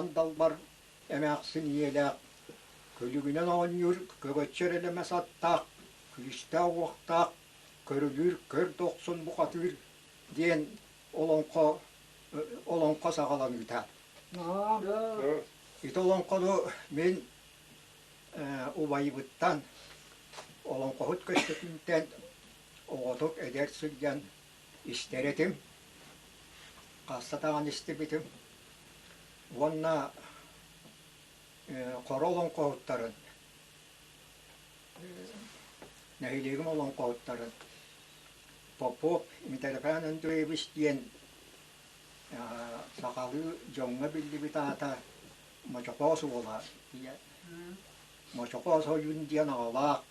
Улахан Далбар эмээхсин ийэлээх, күлүгүнэн оонньуур көгөччөр элэмэс аттаах, күүстээх-уохтаах, көрүлүүр көр дохсун бухатыыр диэн олоҥхо олоҥхо саҕаланыыта. Ити олоҥхону мин убайбыттан, олоҥхоһут Көстөкүүнтэн оҕотук эдэр сылдьан истэр этим, хаста даҕаны истибитим уонна Хоро олоҥхоһуттарын, нэһилиэгим олоҥхоһуттарын Попов Митрофан Андреевич диэн сахалыы дьоҥҥо биллибит аата Мочокоос уола диэн Мочокоос ойуун диэн аҕалаах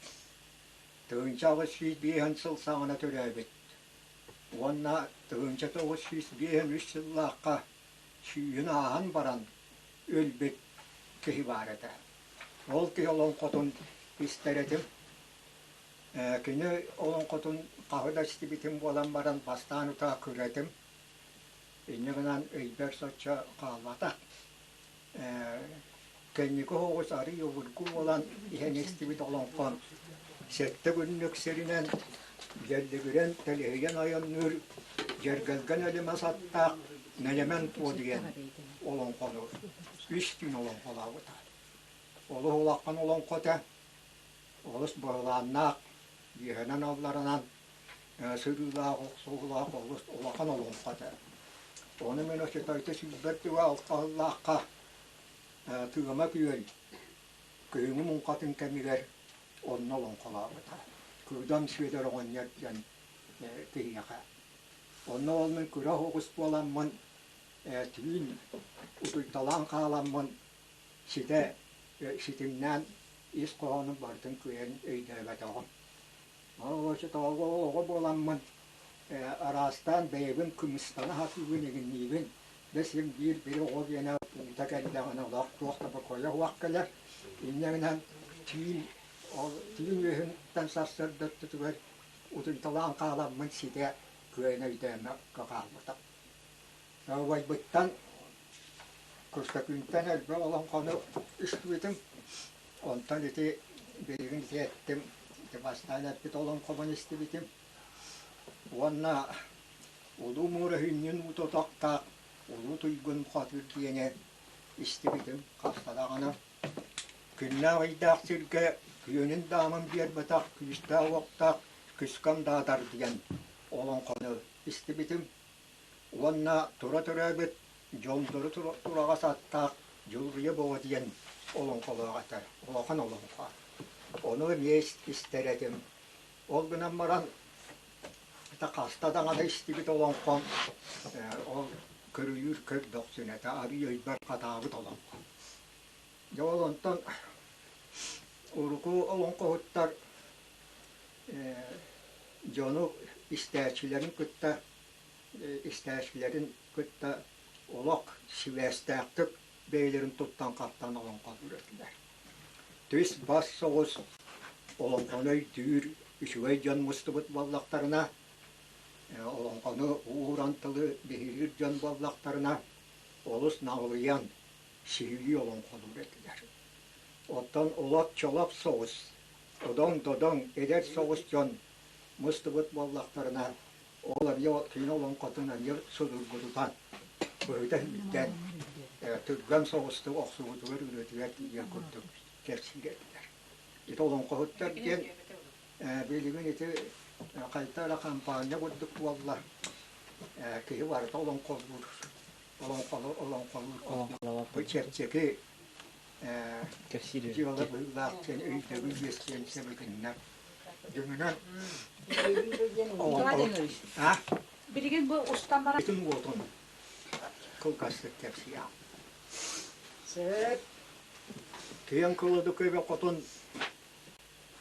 1805 сыл саҕана төрөөбүт уонна 1953 сыллаахха сүүһүн ааһан баран өлбүт киһи баар этэ. Ол киһи олоҥхотун истэр этим. Кини олоҥхотун хаһы да истибитим буолан баран бастаан утаа кыра этим. Инньэ гынан өйбөр соччо хаалбата. Кэнники оҕус арый обургу буолан иһэн истибит олоҥхон сэттэ күннүк сиринэн дьэллигирэн тэлиһийэн айанныыр дьэргэлгэн элимэс аттаах Нэлэмэн Куо диэн олоҥхону үс түүн олоҥхолообута. Олус улахан олоҥхо этэ, олус быһылааннаах, үөһэнэн-алларанан сырыылаах, охсуһуулаах олус улахан олоҥхо этэ. Ону мин оччотооҕута сүүрбэт түгэ алтаһыллаахха Тыама күөл күһүҥҥү муҥхатын кэмигэр онно олоҥхолообута. Кыыдам Сүөдэр оҕонньор диэн киһиэхэ. Онно ол мин кыра оҕус буоламмын түүн утуйталаан хааламмын ситэ ситимнээн ис хоһоонун барытын кыайан өйдөөбөтөҕүм. Оччотооҕу оҕо буоламмын араастаан бэйэбин кымыстана сатыыбын, игинниибин. Да син биир били оҕо диэнэ уута кэллэҕинэ олох туох да бокуойа суох кэлэр. Инньэ гынан түүн ол түүн үөһүттэн сарсыарда өттүтүгэр утуйталаан хааламмын ситэ кыайан өйдөөмөккө хаалбытым. Убайбыттан Көстөкүүнтэн элбэх олоҥхону истибитим. Онтон ити билигин ити эттим, ити бастаан эппит олоҥхобун истибитим. Уонна Улуу Муура Хүнньүн уута утахтаах Улуу Туйгун Хотур диэни истибитим хаста даҕаны. Күннээх ыйдаах сиргэ күөнүн даамын биэрбэтэх күүстээх-уохтаах Күскэм Даадар диэн олоҥхону истибитим. Уонна тура төрөөбүт Дьондору тураҕас аттаах Дьулуруйа Боҕо диэн олоҥхолоох этэ, улахан олоҥхо. Ону эмиэ истэр этим. Ол гынан баран это хаста даҕаны истибит олоҥхом ол көрүлүүр көр дохсун этэ, арыый өйбөр хатаабыт олоҥхо. Дьэ ол онтон урукку олоҥхоһуттар дьону истээччилэрин кытта истээччилэрин кытта олох сибээстээхтик бэйэлэрин туттан-хаптан олоҥхолуур этилэр. Түс-бас соҕус олоҥхону өйдүүр үчүгэй дьон мустубут буоллахтарына, олоҥхону ууран тылы биһириир дьон буоллахтарына, олус наҕылыйан сиһилии олоҥхолуур этилэр. Оттон олоп-чолоп соҕус, одоҥ-додоҥ эдэр соҕус дьон мустубут буоллахтарына, ол эмиэ кини олоҥхотун эмиэ судургутутан, быһыта сүүрдэн, түргэн соҕустук охсубутугар үрүөтүгэр тиийэр курдук кэпсиир этилэр. Ити олоҥхоһуттар диэн билигин ити хайта эрэ хампаанньа курдук буолла. Киһи барыта олоҥхолуур, олоҥхолуур, олоҥхолуур курдук. Чэпчэки дьыала быһыылаах диэн өйдөбүл үөскүөн сөп итиннэ. Дьиҥинэн олоҥхо Билигин бу устан баран Итин уотун кылгастык кэпсиэҕим. Сөп. Киэҥ кылыды көбө хотун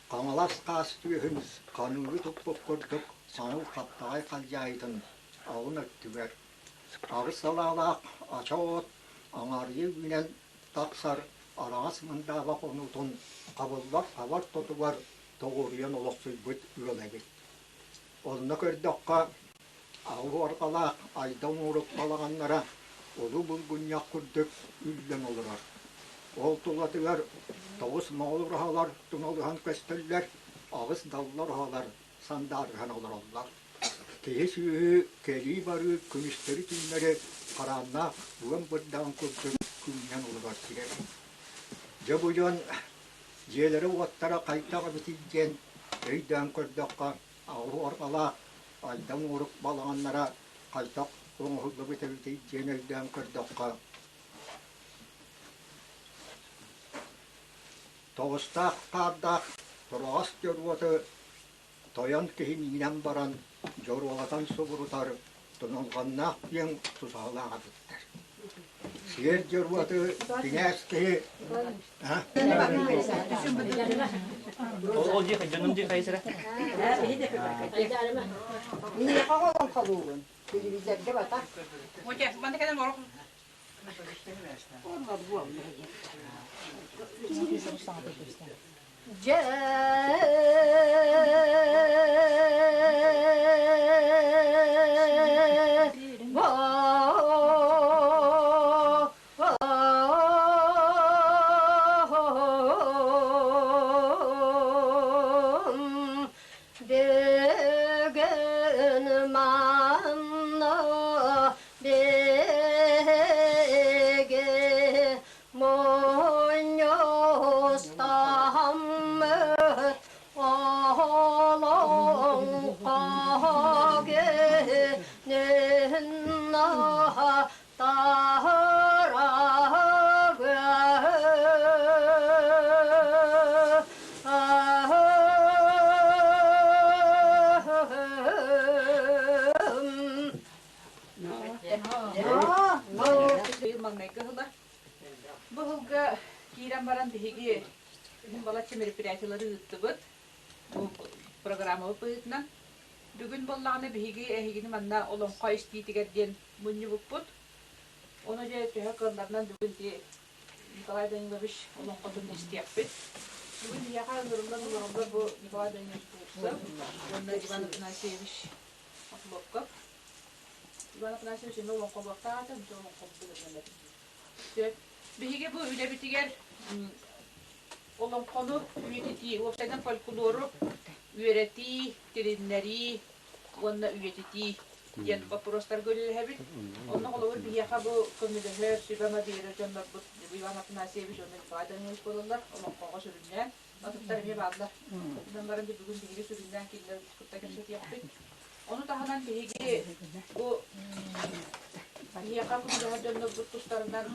Хаҥалас хаас түөһүн ханыылыы туппут курдук саҥыл хаптаҕай халдьаайытын алын өттүгэр аҕыс салаалаах ача от аҥаарыйа үүнэн тахсар араҥас мындааба хонуутун хабыллар хабар тотугар тоҕуоруйан олохсуйбут ыал эбит. Онно көрдөххө, аҕыс уорҕалаах айда оҥорук балаҕаннара. Улуу булгунньах курдук үллэн олорор. Ол тулатыгар тоҕус моҕол ураһалар туналыһан көстөллөр, аҕыс даллар ураһалар сандаарыһан олороллор. Киһи-сүөһү кэлии-барыы күнүстэри-түүннэри харааннаах ыам бырдаҕын курдук күҥнэн олорор сирэ. Дьэ бу дьон дьиэлэрэ-уоттара хайдах эбитий диэн өйдөөн көрдөххө, аҕыс Айдаҥ уорук балаҕаннара хайдах оҥоһуллубут эбитий диэн өйдөөн көрдөххө, тоҕустаах хаардаах тураҕас дьоруоту тойон киһи миинэн баран дьоруолатан субурутар туналҕаннаах диэн тусаһалаах эбиттэр. Сиэр дьоруоту кинээс киһи Ол дии дьонум дии хайсыра. Миэхэ олоҥхолуубун. Телевизорга батар. Дьэ Бүгүн манна биһиги мунньустаммыт олоҥхо күнүн Маҥнайгы ыла. Бу ыһылга киирэн баран биһиги күһүн балачча мероприятиелары ыыттыбыт. Бу программабыт быһыытынан. Бүгүн буоллаҕына биһиги эһигини манна олоҥхо истиитигэр диэн мунньубуппут. Ону дьэ төһө кыалларынан бүгүн ити Николай Данилович олоҥхотун истиэхпит. Бүгүн биһиэхэ ыҥырыллан олороллор бу Николай Данилович Бурцев уонна Иван Афанасьевич Охлопков. Иван Афанасьевич эмиэ олоҥхолуохтаах этэ, онтон олоҥхобутун ылынан Сөп. Биһиги бу үлэбитигэр олоҥхону үйэтитии, уопсайынан фольклору үөрэтии, тилиннэрии уонна үйэтитии диэн боппуруостарга үлэлэһэбит. Онно холобур биһиэхэ бу көмөлөһөр, сүбэ-ама биэрэр дьоннорбут Иван Афанасьевич уонна Николай Данилович буолаллар, олоҥхоҕо сүрүннээн. Атыттар эмиэ бааллар. Онон баран бүгүн биһиги сүрүннээн кинилэр кытта кэпсэтиэхпит. Ону таһынан биһиги бу биһиэхэ көмөлөһөр дьоннорбут тустарынан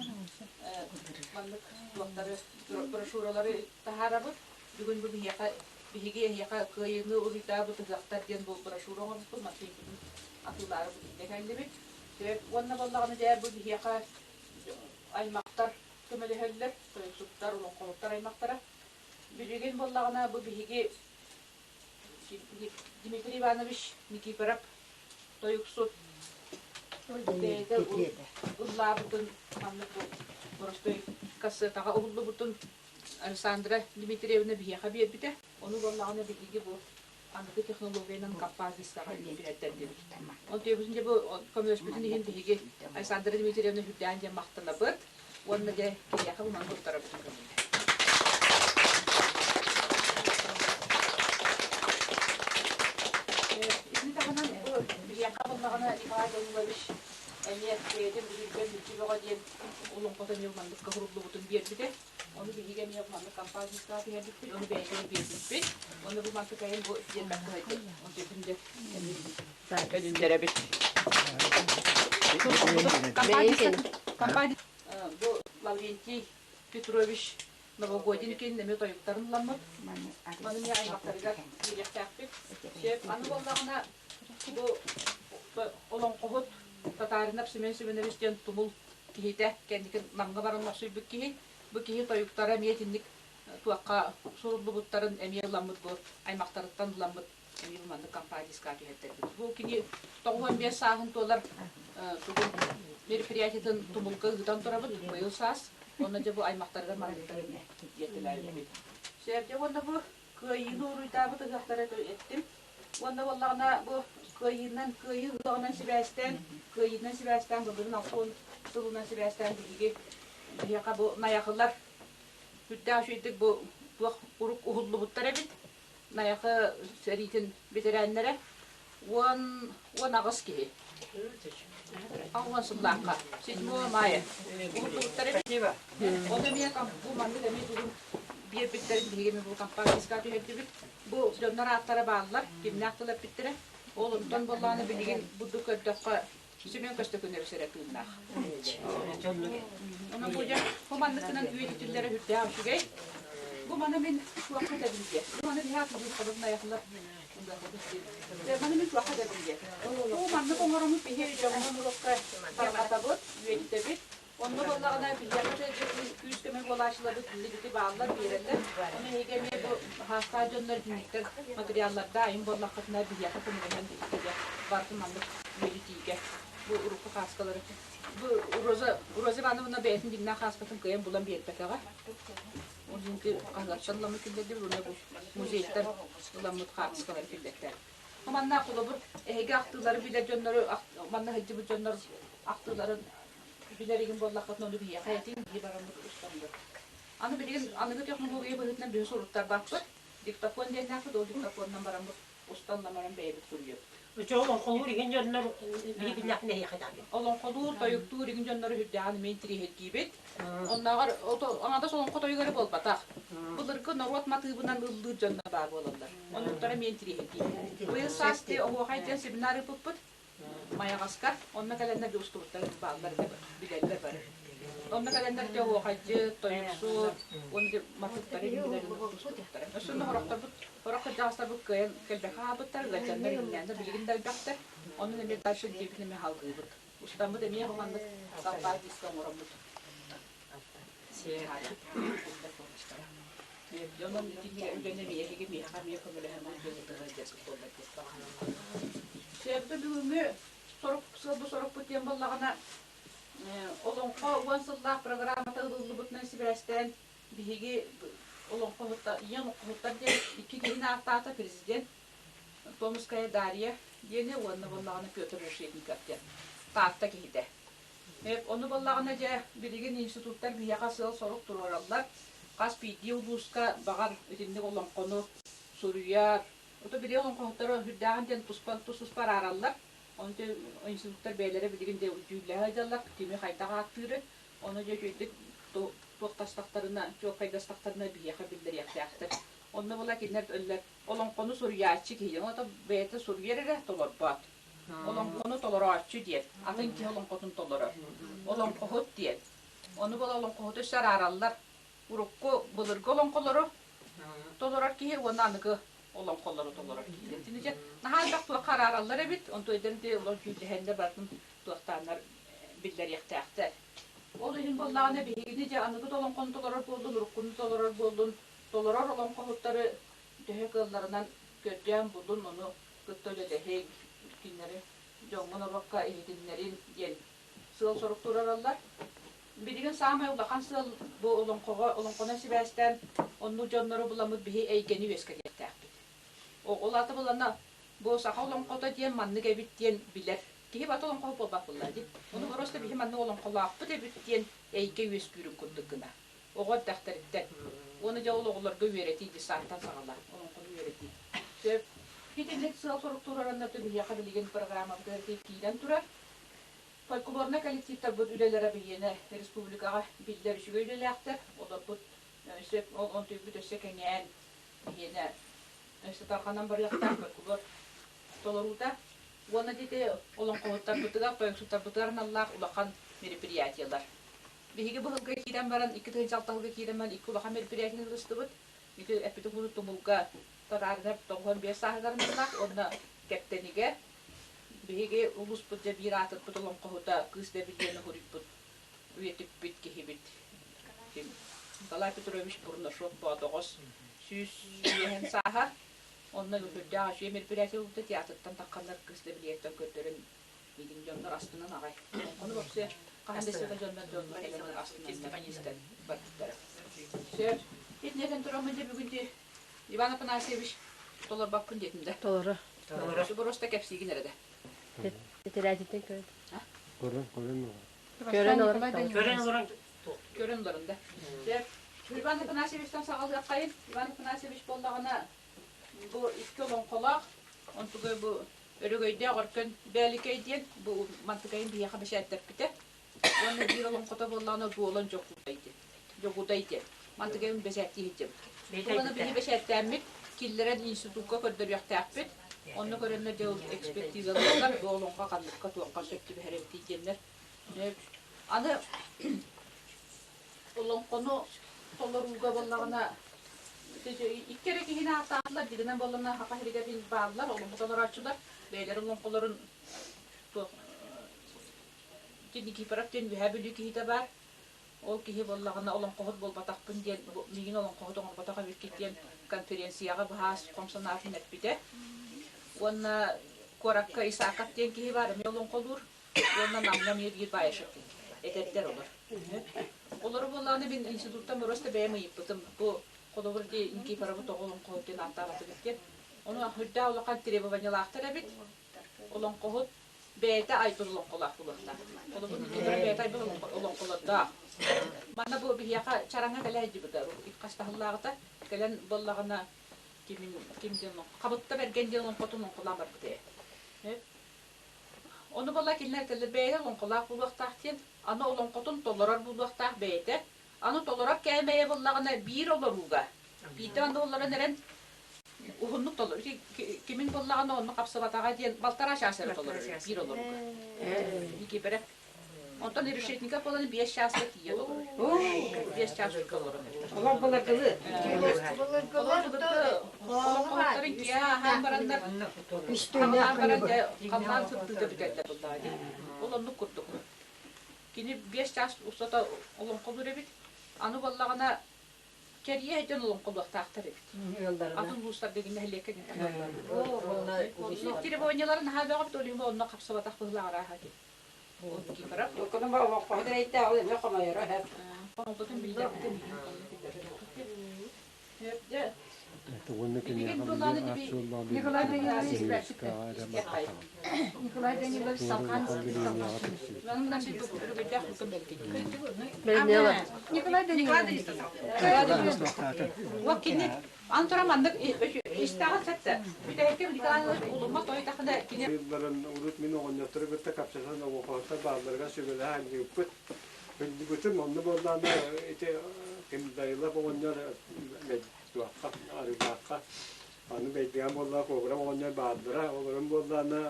маннык туохтары брошюралары таһаарабыт. Бүгүн бу биһиэхэ биһиги эһиэхэ кыайыыны уруйдаабыт ыһыахтар диэн бу брошюра оҥорбуппут, Матвейбытын атыылаары бу кэллибит. Уонна буоллаҕына дьэ бу биһиэхэ аймахтар көмөлөһөллөр, тойуксуттар, олоҥхоһуттар аймахтара. Билигин буоллаҕына бу биһиги Дмитрий Иванович Никифоров тойуксут бэйэтэ ыллаабытын маннык бу боростуой кассетаҕа уһуллубутун Александра Дмитриевна биһиэхэ биэрбитэ. Ону буоллаҕына биһиги бу аныгы технологиянан композицияҕа түһэртэрдибит. Ол түөбүтүн дьэ бу көмөлөспүтүн иһин биһиги Александра Дмитриевна үрдээн диэн махтанабыт уонна дьэ киһиэхэ уман туттарабыт көҥүлэ. Итини таһынан бу биһиэхэ буоллаҕына Николай Данилович эмиэ бэйэтин Бүлүүгэ Мүлчү Бөҕө диэн олоҥхото эмиэ манныкка суруллубутун биэрбитэ. Ону биһиги эмиэ маннык композицияҕа түһэрбиппит, ону бэйэтигэр биэрбиппит. Ону бу мантыкайын бу диэн бакка онтуйбун дьэ өлүннэрэбит. Компания бу Лаврентий Петрович Новогодинкин эмиэ тойуктарын ыламмыт. Маны эмиэ аймахтарыгар биэриэхтээхпит. Сөп. Аны буоллаҕына бу олоҥхоһут Татаринов Семен Семенович диэн тумул киһитэ кэнники Намҥа баран олохсуйбут киһи. Бу киһи тойуктара эмиэ итинник туохха суруллубуттарын эмиэ ыламмыт бу аймахтарыттан ыламмыт эмиэ маннык компанийскай түһэртэрбит. Бу кини 95 сааһын туолар тугун мероприятиетын тумулга ыытан турабыт быйыл саас. Онно дьэ бу аймахтарыгар манныктарын диэтилээбиппит. Сөп дьэ уонна бу кыайыыны уруйдаабыт ыһыахтары эттим. Уонна буоллаҕына бу кыайыынан кыайыы ыһыаҕынан сибээстээн кыайыынан сибээстээн былырыын 60 сылынан сибээстээн биһиги биһиэхэ бу Найахылар сүрдээх үчүгэйдик бу туох урук уһуллубуттар эбит. Найахы сэриитин бэтэрээннэрэ 18 киһи. 10 сыллаахха 7 мая уһуллубуттар эбит. Ол эмиэ бу маннык эмиэ тугун биэрбиттэрин биһиги эмиэ бу компактиска түһэрдибит. Бу дьоннор ааттара бааллар, кимнээх тыл эппиттэрэ. Ол онтон буоллаҕына билигин бурдук көрдөххө Семен Көстөкүнэбис эрэ тыыннаах. Онон бу дьэ бу манныкынан үйэтитиллэрэ сүрдээх үчүгэй. Бу маны мин туохха этэбин диэ. Бу маны биһи атылыыххабыт найахлар Маны мин туохха этэбин диэ. Бу маннык оҥороммут биһи дьоҥҥо норуокка тарҕатабыт, үйэтитэбит. Онно буоллаҕына биһиэхэ күүс-көмө буолааччыларбыт билигити бааллар, биэрэллэр. Ону эһиги эмиэ бу хаастаах дьоннор итинниктэр материалларда айым буоллаххытына биһиэхэ көмөлөһөн биһиги барытын маннык үөрэтиигэ бу урукку хааскалары бу Роза Роза Ивановна бэйэтин дьиҥнээх хааскатын кыайан булан биэрбэтэҕэ. Ол иһин хаһыаттан ыламмыт киллэрдибит уонна бу музейтан ыламмыт хаартыскалары киллэртэ. Манна холобур эһиги ахтыылары билэр дьоннору манна сылдьыбыт дьоннор ахтыыларын билэригин буоллаххытына ону биһиэхэ этиҥ, биһи бараммыт устаммыт. Аны билигин аныгы технология быһыытынан биһи суруттарбаппыт. Диктофон диэннээхпит, ол диктофонунан бараммыт устан ламаран бэйэбит суруйабыт. Өчө олоҥхолуур игин дьоннор биһи биллэхпинэ эһиэхэ даҕаны. Олоҥхолуур, тойуктуур игин дьоннору үрдээҕин эмиэ интириэһиргиибит. Оннооҕор аҥадас олоҥхо тойуга эрэ буолбатах. Былыргы норуот матыыбынан ыллыыр дьоннор баар буолаллар. Оннуктара эмиэ интириэһиргиибит. Быйыл саас оһуохай диэн семинар ыыппыппыт. Майаҕаска онно кэлэннэр дьэ устубуттар бааллар билэллэр бары. Онно кэлэннэр дьэ оһуохайдьыт, тойуксут, уонна дьэ матыыптары билэр устубуттара. Өссө хорохторбут, хорох кырдьаҕастарбыт кыайан кэлбэххэ хаалбыттар, ыалдьаннар иҥнээннэр билигин да элбэхтэр. Онон эмиэ дальше диэбитин эмиэ халгыыбыт. Устаммыт эмиэ маннык салбаа диска оҥороммут. Дьонум итинник үлэни эһиги миэхэ эмиэ көмөлөһөммүт Сөпкө бүгүҥҥү сорук сылбы сорукпут диэн буоллаҕына Олоҥхо уон сыллаах программата ылыллыбытынан сибээстээн биһиги олоҥхоһуттар ийэ олоҥхоһуттар диэн икки киһини ааттаата президент Томская Дарья диэни уонна буоллаҕына Петр Решетников диэн Таатта киһитэ. Ону буоллаҕына дьэ билигин институттар биһиэхэ сыал-сорук туруораллар. Хас биирдии улууска баҕар итинник олоҥхону суруйар. Ото били олоҥхоһуттара сүрдээҕин диэн туспа тус-туспа араараллар. Ону институттар бэйэлэрэ билигин дьэ дьүүллэһэ сылдьаллар кими хайдах ааттыыры. Ону дьэ үчүгэйдик туохтастахтарына, чуолкайдастахтарына биһиэхэ биллэриэхтээхтэр. Онно була кинилэр өллөр олоҥхону суруйааччы киһи. Ото бэйэтэ суруйар эрэ толорбот. Олоҥхону толорооччу диэн, атын киһи олоҥхотун толорор. Олоҥхоһут диэн. Ону була олоҥхоһуту өссө араараллар. Урукку былыргы олоҥхолору толорор киһи уонна аныгы олоҥхолору толорор киһи. Итини дьэ наһаа элбэх туохха араараллар эбит. Онту өйдөрүн олор дьүүллэһэннэр барытын туохтааннар биллэриэхтээхтэр. Ол иһин буоллаҕына биһигини дьэ аныгы олоҥхону толорор буоллун, уруккуну толорор буоллун, толорор олоҥхоһуттары төһө кыалларынан көрдөөн булун, ону кытта үлэлэһиҥ, кинилэри дьоҥҥо-норуокка иһитиннэрин диэн сыал-сорук туруораллар. Билигин саамай улахан сыал бу олоҥхоҕо, олоҥхонон сибээстээн оннук дьоннору буламмыт биһи эйгэни үөскэтиэхтээхпит. Ол аата булана бу саха олоҥхото диэн маннык эбит диэн билэр. Киһи бата олоҥхоһут буолбат буоллаа дии. Ону просто биһи маннык олоҥхолоохпут эбит диэн эйгэ үөскүүрүн курдук гына. Оҕо эрдэхтэриттэн. Уонна дьэ ол оҕолорго үөрэтии десанттан саҕала олоҥхону үөрэтии. Сөп. Итинник сыал-сорук туруораннар биһиэхэ билигин программабытыгар киирэн турар. Фольклорнай коллективтарбыт үлэлэрэ биһиэнэ республикаҕа биллэр үчүгэй үлэлээхтэр. Олорбут сөп ол онтуйбут өссө кэҥээн биһиэнэ өссө тарҕанан барыахтаах фольклор толоруута. Уонна дити олоҥхоһуттарбытыгар, тойуксуттарбытыгар аналлаах улахан мероприятиелар. Биһиги быһылга киирэн баран, 2006 сылга киирэн баран икки улахан мероприятиены ылыстыбыт. Ити эппитим курдук Тумулга Татаарынап 95 сааһыгар аналлаах уонна Кэптэнигэ биһиги улууспут дьэ биир аатырбыт олоҥхоһута Кыыс Дэбилиэни уһуруйбут, үйэтиппит киһибит Николай Петрович Бурнашов Боодоҕос 100 сааһа. Онно үрдээх үчүгэй мероприятие буолбута театртан тахханнар Кыыс Дэбилиэттэн көрдөрөн Миигин дьоннор астынан аҕай. Ону вообще хаһан да истибэтэх дьоннор дьоннор кэлэн астынан истэн барбыттара. Сөп. Итиннэтэн тураммын дьэ бүгүн ди Иван Афанасьевич толорбаппын диэтим да. Толоро. Толоро. Просто кэпсиигин эрэ да. Тетрадиттен көрөн. Көрөн, көрөн. Көрөн олорон. Көрөн олорон Көрөн олорон да. Дьэ, Иван Афанасьевичтан саҕалыаххайын. Иван Афанасьевич буоллаҕына бу икки олоҥхолоох, онтугай бу Өрөгөйдөөх Өркөн Бээликэй диэн бу мантыкайын биһиэхэ бэчээттэппитэ. Уонна биир олоҥхото буоллаҕына Дуолан Дьокуутай диэн. Дьокуутай диэн. Мантыкайын бэчээттии сылдьабыт. Уонна биһи бэчээттээммит киллэрэн институкка көрдөрүөхтээхпит. Онно көрөннөр дьэ ол экспертизалыыллар, бу олоҥхо ханныкка туохха сөп түбэһэр эбитий диэннэр. Аны олоҥхону толорууга буоллаҕына икки эрэ киһини ааттаатылар, дигинэн буоллаҕына Саха сиригэр бааллар олоҥхо толорооччулар бэйэлэрин олоҥхолорун туох Никифоров диэн Үөһээ Бүлүү киһитэ баар. Ол киһи буоллаҕына олоҥхоһут буолбатахпын диэн, миигин олоҥхоһут оҥорботох эбиккит диэн конференцияҕа быһаас хом санаатын эппитэ. Уонна куоракка Исаков диэн киһи баар, эмиэ олоҥхолуур. Уонна Намҥа эмиэ биир Баишев диэн киһи баар. Эдэрдэр олор. Олору буоллаҕына мин институттан просто бэйэм ыйыппытым. Бу холобур дии Никифоровы тоҕо олоҥхоһут диэн ааттаабатыгыт диэн. Ону үрдээх улахан требованиялаахтар эбит. Олоҥхоһут бэйэтэ айбыт олоҥхолоох буолуохтаах. Холобур, Никифоров бэйэтэ айбыт олоҥхолордоох. Манна бу биһиэхэ Чараҥҥа кэлэ сылдьыбыта, хас да сыллааҕыта кэлэн буоллаҕына кимин ким диэн Хабытта Бэргэн диэн олоҥхотун олоҥхолоон барбыта ээ. Ону буолла кинилэр этэллэр бэйэтэ олоҥхолоох буолуохтаах диэн, аны олоҥхотун толорор буолуохтаах бэйэтэ. Аны толорор кээмэйэ буоллаҕына биир олорууга, биирдэ аны олорон эрэн уһуннук толорор. Кимин буоллаҕына онно хапсыбатаҕа диэн балтараа чаас эрэ толорор биир олорууга. Никифоров. Онтон Решетников буолан 5 чааска тиийэ толорор. 5 чаас толорор. Олор былыргылы. Олор олоҥхоһуттарын киэһэ аһаан бараннар хаалаан баран дьэ халлаан сырдыыта бүтэллэр буоллаҕа дии. Ол оннук курдук. Кини 5 чаас устата олоҥхолуур эбит. Аны буоллаҕына кэрийэ сылдьан олоҥхолуохтаахтар эбит. Атын улуустарга нэһилиэккэ Требованияларын наһаа бөҕөбүт, ол иһин онно хапсыбатах быһыылаах арааһа дии. Хомолтотун билбэппитин Уонна киниэхэ билигин аат-суоллаах Николай Данилович Николай Данилович Салхан Николай Данилович Кини Аны туран маннык истэҕин сөптө. Бүтэһиккэ Николай улумма тойтахына кини Баран урут мин оҕонньоттору кытта кэпсэтэн олоҥхоһуттар баалларыгар сүбэлэһэ анньыыппыт. Күндүгүтүм онно буоллаҕына ити ким Дайылап оҕонньор туохха арыылаахха аны бэйдиҥэ буоллаҕа Кобра оҕонньор бааллара олорон буоллаҕына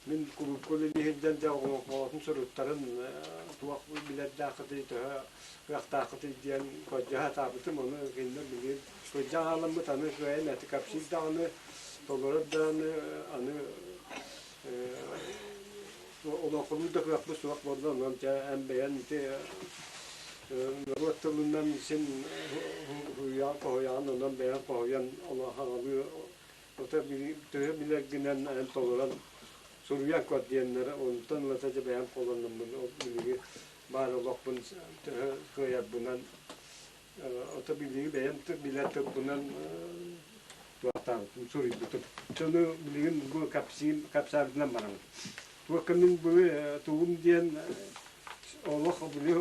Мин кулуупка үлэлии сылдьан дьэ оҕолорун суруттарын туох билэрдээххитий, төһө кыахтааххытый диэн көрдьө сатаабытым. Ону кинилэр билигин сылдьан хааламмыт аны кыайан эти кэпсиир даҕаны, толорор даҕаны аны олоҥхолуур да кыахпыт суох буолла. Онон дьэ эн бэйэн ити норуот тылынан син хоһуйаҕын, онон бэйэҥ хоһуйан олоҥхолуу Ото төһө билэргинэн эн толорон суруйан көр диэннэр онтон ылата дьэ бэйэм холоннуммун ол билиги баар олохпун төһө кыайарбынан ото билиги бэйэм билэр тылбынан туохтаабытым суруйбутум. Дьону билигин бу кэпсиим кэпсээбитинэн барабын. Туохка мин бу тугум диэн олох били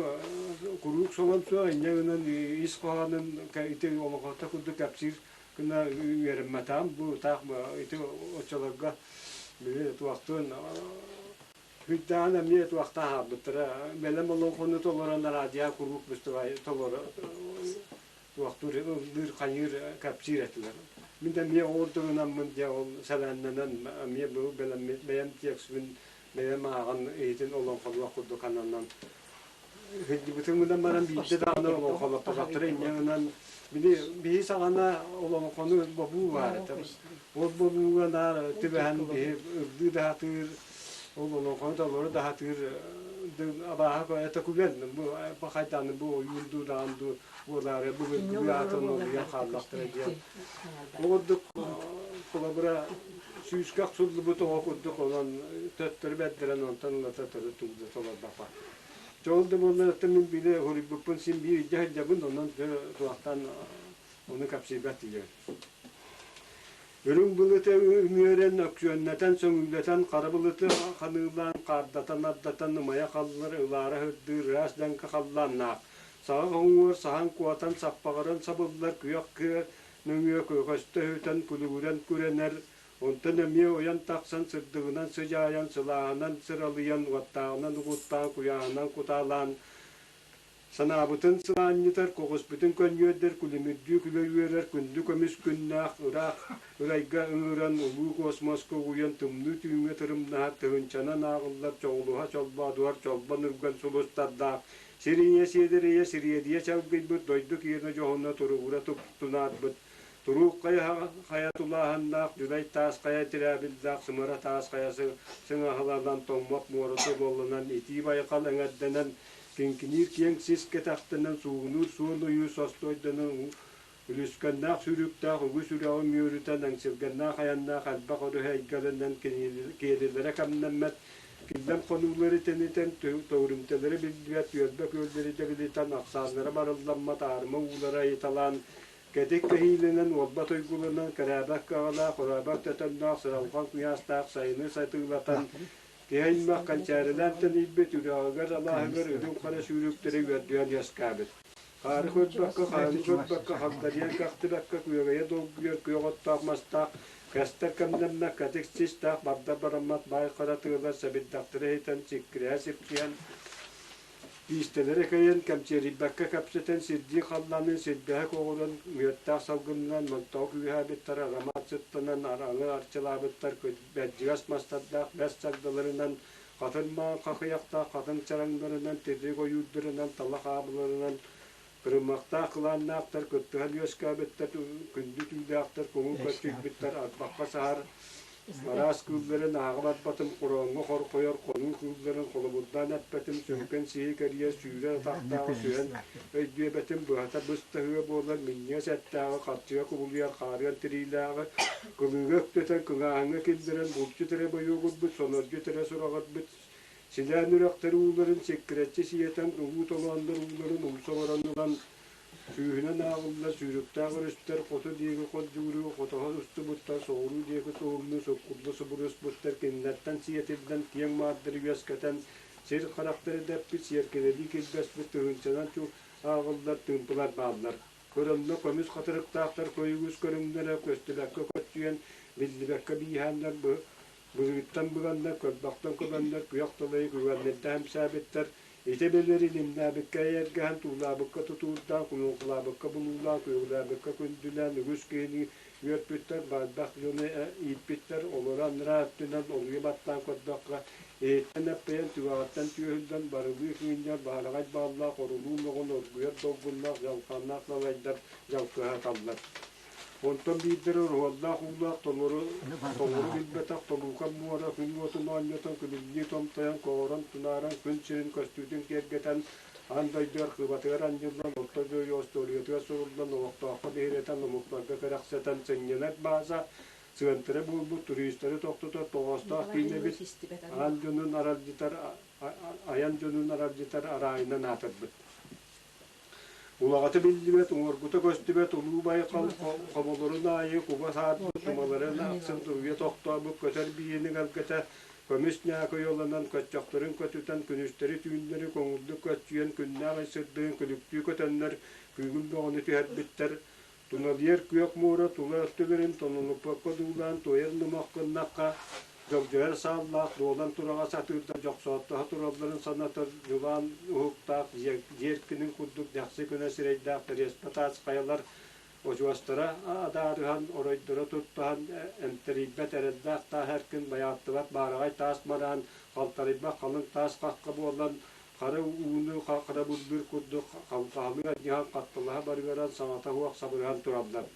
куруук солон суох инньэ гынан ис хоһоонун ити олохото курдук кэпсиир Гына үөрэммэтэҕим бу таах ити оччолорго били туохтуун Хүндэҕин эмиэ туохтаах хаалбыттара. Бэлэм олоҥхону толорон араадьыйа куруук быстыбай толоро туохтуур ыллыыр хайыыр кэпсиир этилэр. Мин да эмиэ ол туһунаммын дьэ ол сэлээннэнэн эмиэ бу бэлэммит бэйэм текспин бэйэм ааҕан иһитин олоҥхолуох курдук ананан Сылдьыбытым гынан баран биирдэ даҕаны олоҥхолоппотохторо инньэ гынан били биһи саҕана олоҥхону бобуу баар этэ. Ол бобууга наар түбэһэн биһи ырдыы да сатыыр, ол олоҥхону толору да сатыыр абааһы это күлэн бу хайдааны бу ойуун дуу даҕан дуу буолаары былыргы аатын олуйан хааллахтара диэн. Ол курдук холобура сүүскэ охсуллубут оҕо курдук онон төттөрү бэрдэрэн онтон ылата төрүт тугу да толорбоппо. Дьэ ол да буоллар оттон мин били хоруйбуппун син биир илдьэ сылдьабын, онон дьэ туохтан ону кэпсиирбэт тиийэбин. Үрүҥ былыты үмүөрэн, өксүөннэтэн, сөҥүүлэтэн, хара былыты ханыылаан, хаардатан, ардатан, ымайа халлар, ылаара һырдыыр ыраас дьаҥка халлааннаах, саҕах уҥуор саһан куотан, саппаҕыран сабыллар күөх кыа нөҥүө көстө өһүтэн, күлүгүрэн күрэнэр, онтон эмиэ ойон тахсан сырдыгынан сыдьаайан, сылааһынан сыралыйан, уоттааҕынан угуттаан, куйааһынан кутаалаан, Санаабытын сылаанньытар, көҕүспүтүн көнньүөрдэр, күлүмүрдүү күлэ үөрэр күндү көмүс күннээх ыраах ырайга ыҥыран, улуу космоска угуйан тымныы түүҥҥэ тырымнаһар тыһыынчанан ааҕыллар чоҕулуһа чолбоодуһар чолбон үргэн сулустардаах сир ийэ сиэдэрэйэ сириэдийэ чалгыйбыт дойду киэнэ дьоһуна туругура тунаарбыт Туруук хайа хайа тулааһыннаах, дьүлэй таас хайа тирээбиллээх, сымара таас хайа сыҥаһаланан, тоҥмот муора субулланан, итии байҕал эҥэрдэнэн, киҥкиниир киэҥ сис кэтэхтэнэн, суугунуур суон ойуу состуойданан, үлүскэннээх сүүрүктээх үгүс үрэҕи үмүөрүтэн, эҥсилгэннээх айаннаах элбэх өрүһү эйгэлэнэн, киэлилэрэ кэмнэммэт, киллэм хонуулары тэнитэн, төгүрүмтэлэри биллибэт, түөлбэ күөллэри дэбилитэн, ахсааннара барылламмат аарыма уулары айыталаан, Кэтит кэһиилэнэн, уолбат уйгуланан, кэрээбэт кыаҕалаах, ураабат төтөннөөх, сыралҕан куйаастаах сайыны сатыылатан, киһи аймах кэнчээрилээн тэнийбит үрэҕигэр, алааһыгар үрүҥ хара сүүрүктэри үөрдүһэн үөскээбит. Хаары көрбөккө, хааны көрбөккө, хагдарыйан кэхтибэккэ, күөгэйэ долгуйар күөх оттоох мастаах, кэстэр кэмнэммэт кэтит систээх, барда бараммат баай хара тыалар сэбирдэхтэрэ иһитэн, сиккирэһэ сипсийэн, Киистэлэрэ кэйэн, кэмчиэрийбэккэ кэпсэтэн, сирдии халлаанын силбэһэ көҕүрэн, мүөттээх салгынынан Монтоҕу күүһээбиттэр, арамаат сыттанан, араҥы арчылаабыттар, бэрдьигэс мастардаах бэс чагдаларынан, хатын маҥан хахыйахтаах хатыҥ чараҥнарынан, тирик ойуурдарынан, талах аабыларынан, кырымахтаах кылааннаахтар кыттыһан үөскээбиттэр, күндү түүлээхтэр куҥун көччүйбүттэр, арбахха саһар Араас кыылларын ааҕа барбатым, хорооҥҥо хорхойор хонуу кыылларын холобурдаан эппэтим, сүҥкэн сиһи кэрийэ сүүрэр атахтааҕы сүһэн өйдүөбэтим, быһата быстаһыа буолар минньигэс эттээҕи харчыга кубулуйар хаарыан тириилээҕи кылыыга үктэтэн кыҥааһыҥҥа киллэрэн булчут эрэ бойуогурбут, сонордьут эрэ сураҕырбыт, силээн үрэхтэр ууларын сиккирэччи сиэтэн, улуу толооннор ууларын умса олорон ылан Сүүһүнэн ааҕыллар сүүрүктээх өрүстэр хоту диэки ходьууруу, хотоһо устубуттар, соҕуруу диэки суһумнуу, суккулла субуруспуттар, кинилэртэн сиэтиллэн киэҥ маардары үөскэтэн, сир харахтары дэппит, сиэркилэлии килбэспит тыһыынчанан ааҕыллар тыымпылар бааллар. Көрөннө көмүс хатырыктаахтар көйүгүс көрүҥнэрэ көстүбэккэ көччүйэн, биллибэккэ бииһээннэр Былыыттан буланнар, көрбөхтөн көбөннөр, күөх далайы күгэннэрдэ эмсээбиттэр, ити билэр илимнээбиккэ эйэргэһэн, туулаабыкка тутуурдаан, кунуҥхулаабыкка булуулаан, күөгүлээбиккэ күндүлээн үгүс киһини үөрпүттэр, баарбах дьону ииппиттэр, олору анараа өттүнэн олуйа баттаан көрдөххө, иһиттэн эппэйэн, түгэҕиттэн түөһүллэн, барылыы кыынньар, баараҕай бааллаах, орулуу мөҕөн, оргуйар долгуннаах, дьалхааннаах далайдар дьалкыһаталлар. Онтон биирдэрэ оруоллаах уулаах толору толору билбэтэх толуукан муора күн уотун оонньотон күлүмнүү томтойон коҕорон тунааран күн сирин көстүүтүн киэргэтэн аан дойду архыыбатыгар анньыллан орто дойду остуоруйатыгар суруллан олохтооххо биһирэтэн омуктарга кэрэхсэтэн сынньанар бааза сыантыра буолбут туристары тохтотор тоҕоостоох киинэбит аан дьонун аралдьытар айан дьонун аралдьытар араайынан аатырбыт. Улаҕата биллибэт, уҥуоргута көстүбэт улуу байҕал хоболорун аайы куба саарбыт тумаларын ахсын туруйа тохтообут көтөр бииһин ыҥаргата көмүс ньаакы уйаланан көччөхтөрүн көтүтэн күнүстэри-түүннэри көҥүллүк көччүйэн күннээх ый сырдыгын күлүктүү көтөннөр күүгүн бөҕөнү түһэрбиттэр Туналыйар күөх муора тула өттүлэрин тонолуппакка одуулаан туойар номох гыннахха, дьогдьойор сааллаах дуолан тураҕас атыырдар дьохсооттоһо туралларын санатар дьулаан уһуктаах дьиэркинин курдук дэхси көнө сирэйдээх тэриэспэ таас хайалар очуостара адаарыһан, оройдоро туттаһан эмтэрийбэт эрэллээх таас эркин байааттыбат баараҕай таас мараан, халтарыйбат халыҥ таас хахха буолан Хара ууну харабыллыыр курдук халҕаһалыы анньыһан хатталаһа барыаран саҥата суох сабырыһан тураллар.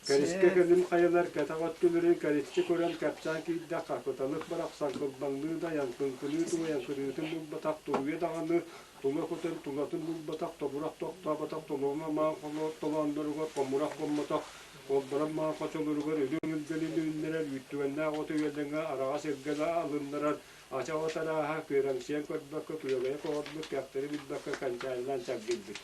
Кэрискэ кэлин хайалар кэтэх өттүлэрин кэриччи көрөн кэпсээн киирдэххэ, кыталык барахсан кылбаҥныы дайан, кыҥкыныы туойан кырыытын булбатах туруйа даҕаны тула көтөн тулатын булбатах тобурах тохтооботох толума маан толоонноругар хомурах хоммотох холборон маан хочолоругар үрүҥ илгэлин үүннэрэр үүттүгэннээх оту үөлэҥҥэ араҕас илгэлэ алыннарар Ача от арааһа күөрэҥсийэн көрбөккө, күөгэйэ көҕөрбүт, кэхтэри билбэккэ кэнчээрилээн чэлгийбит.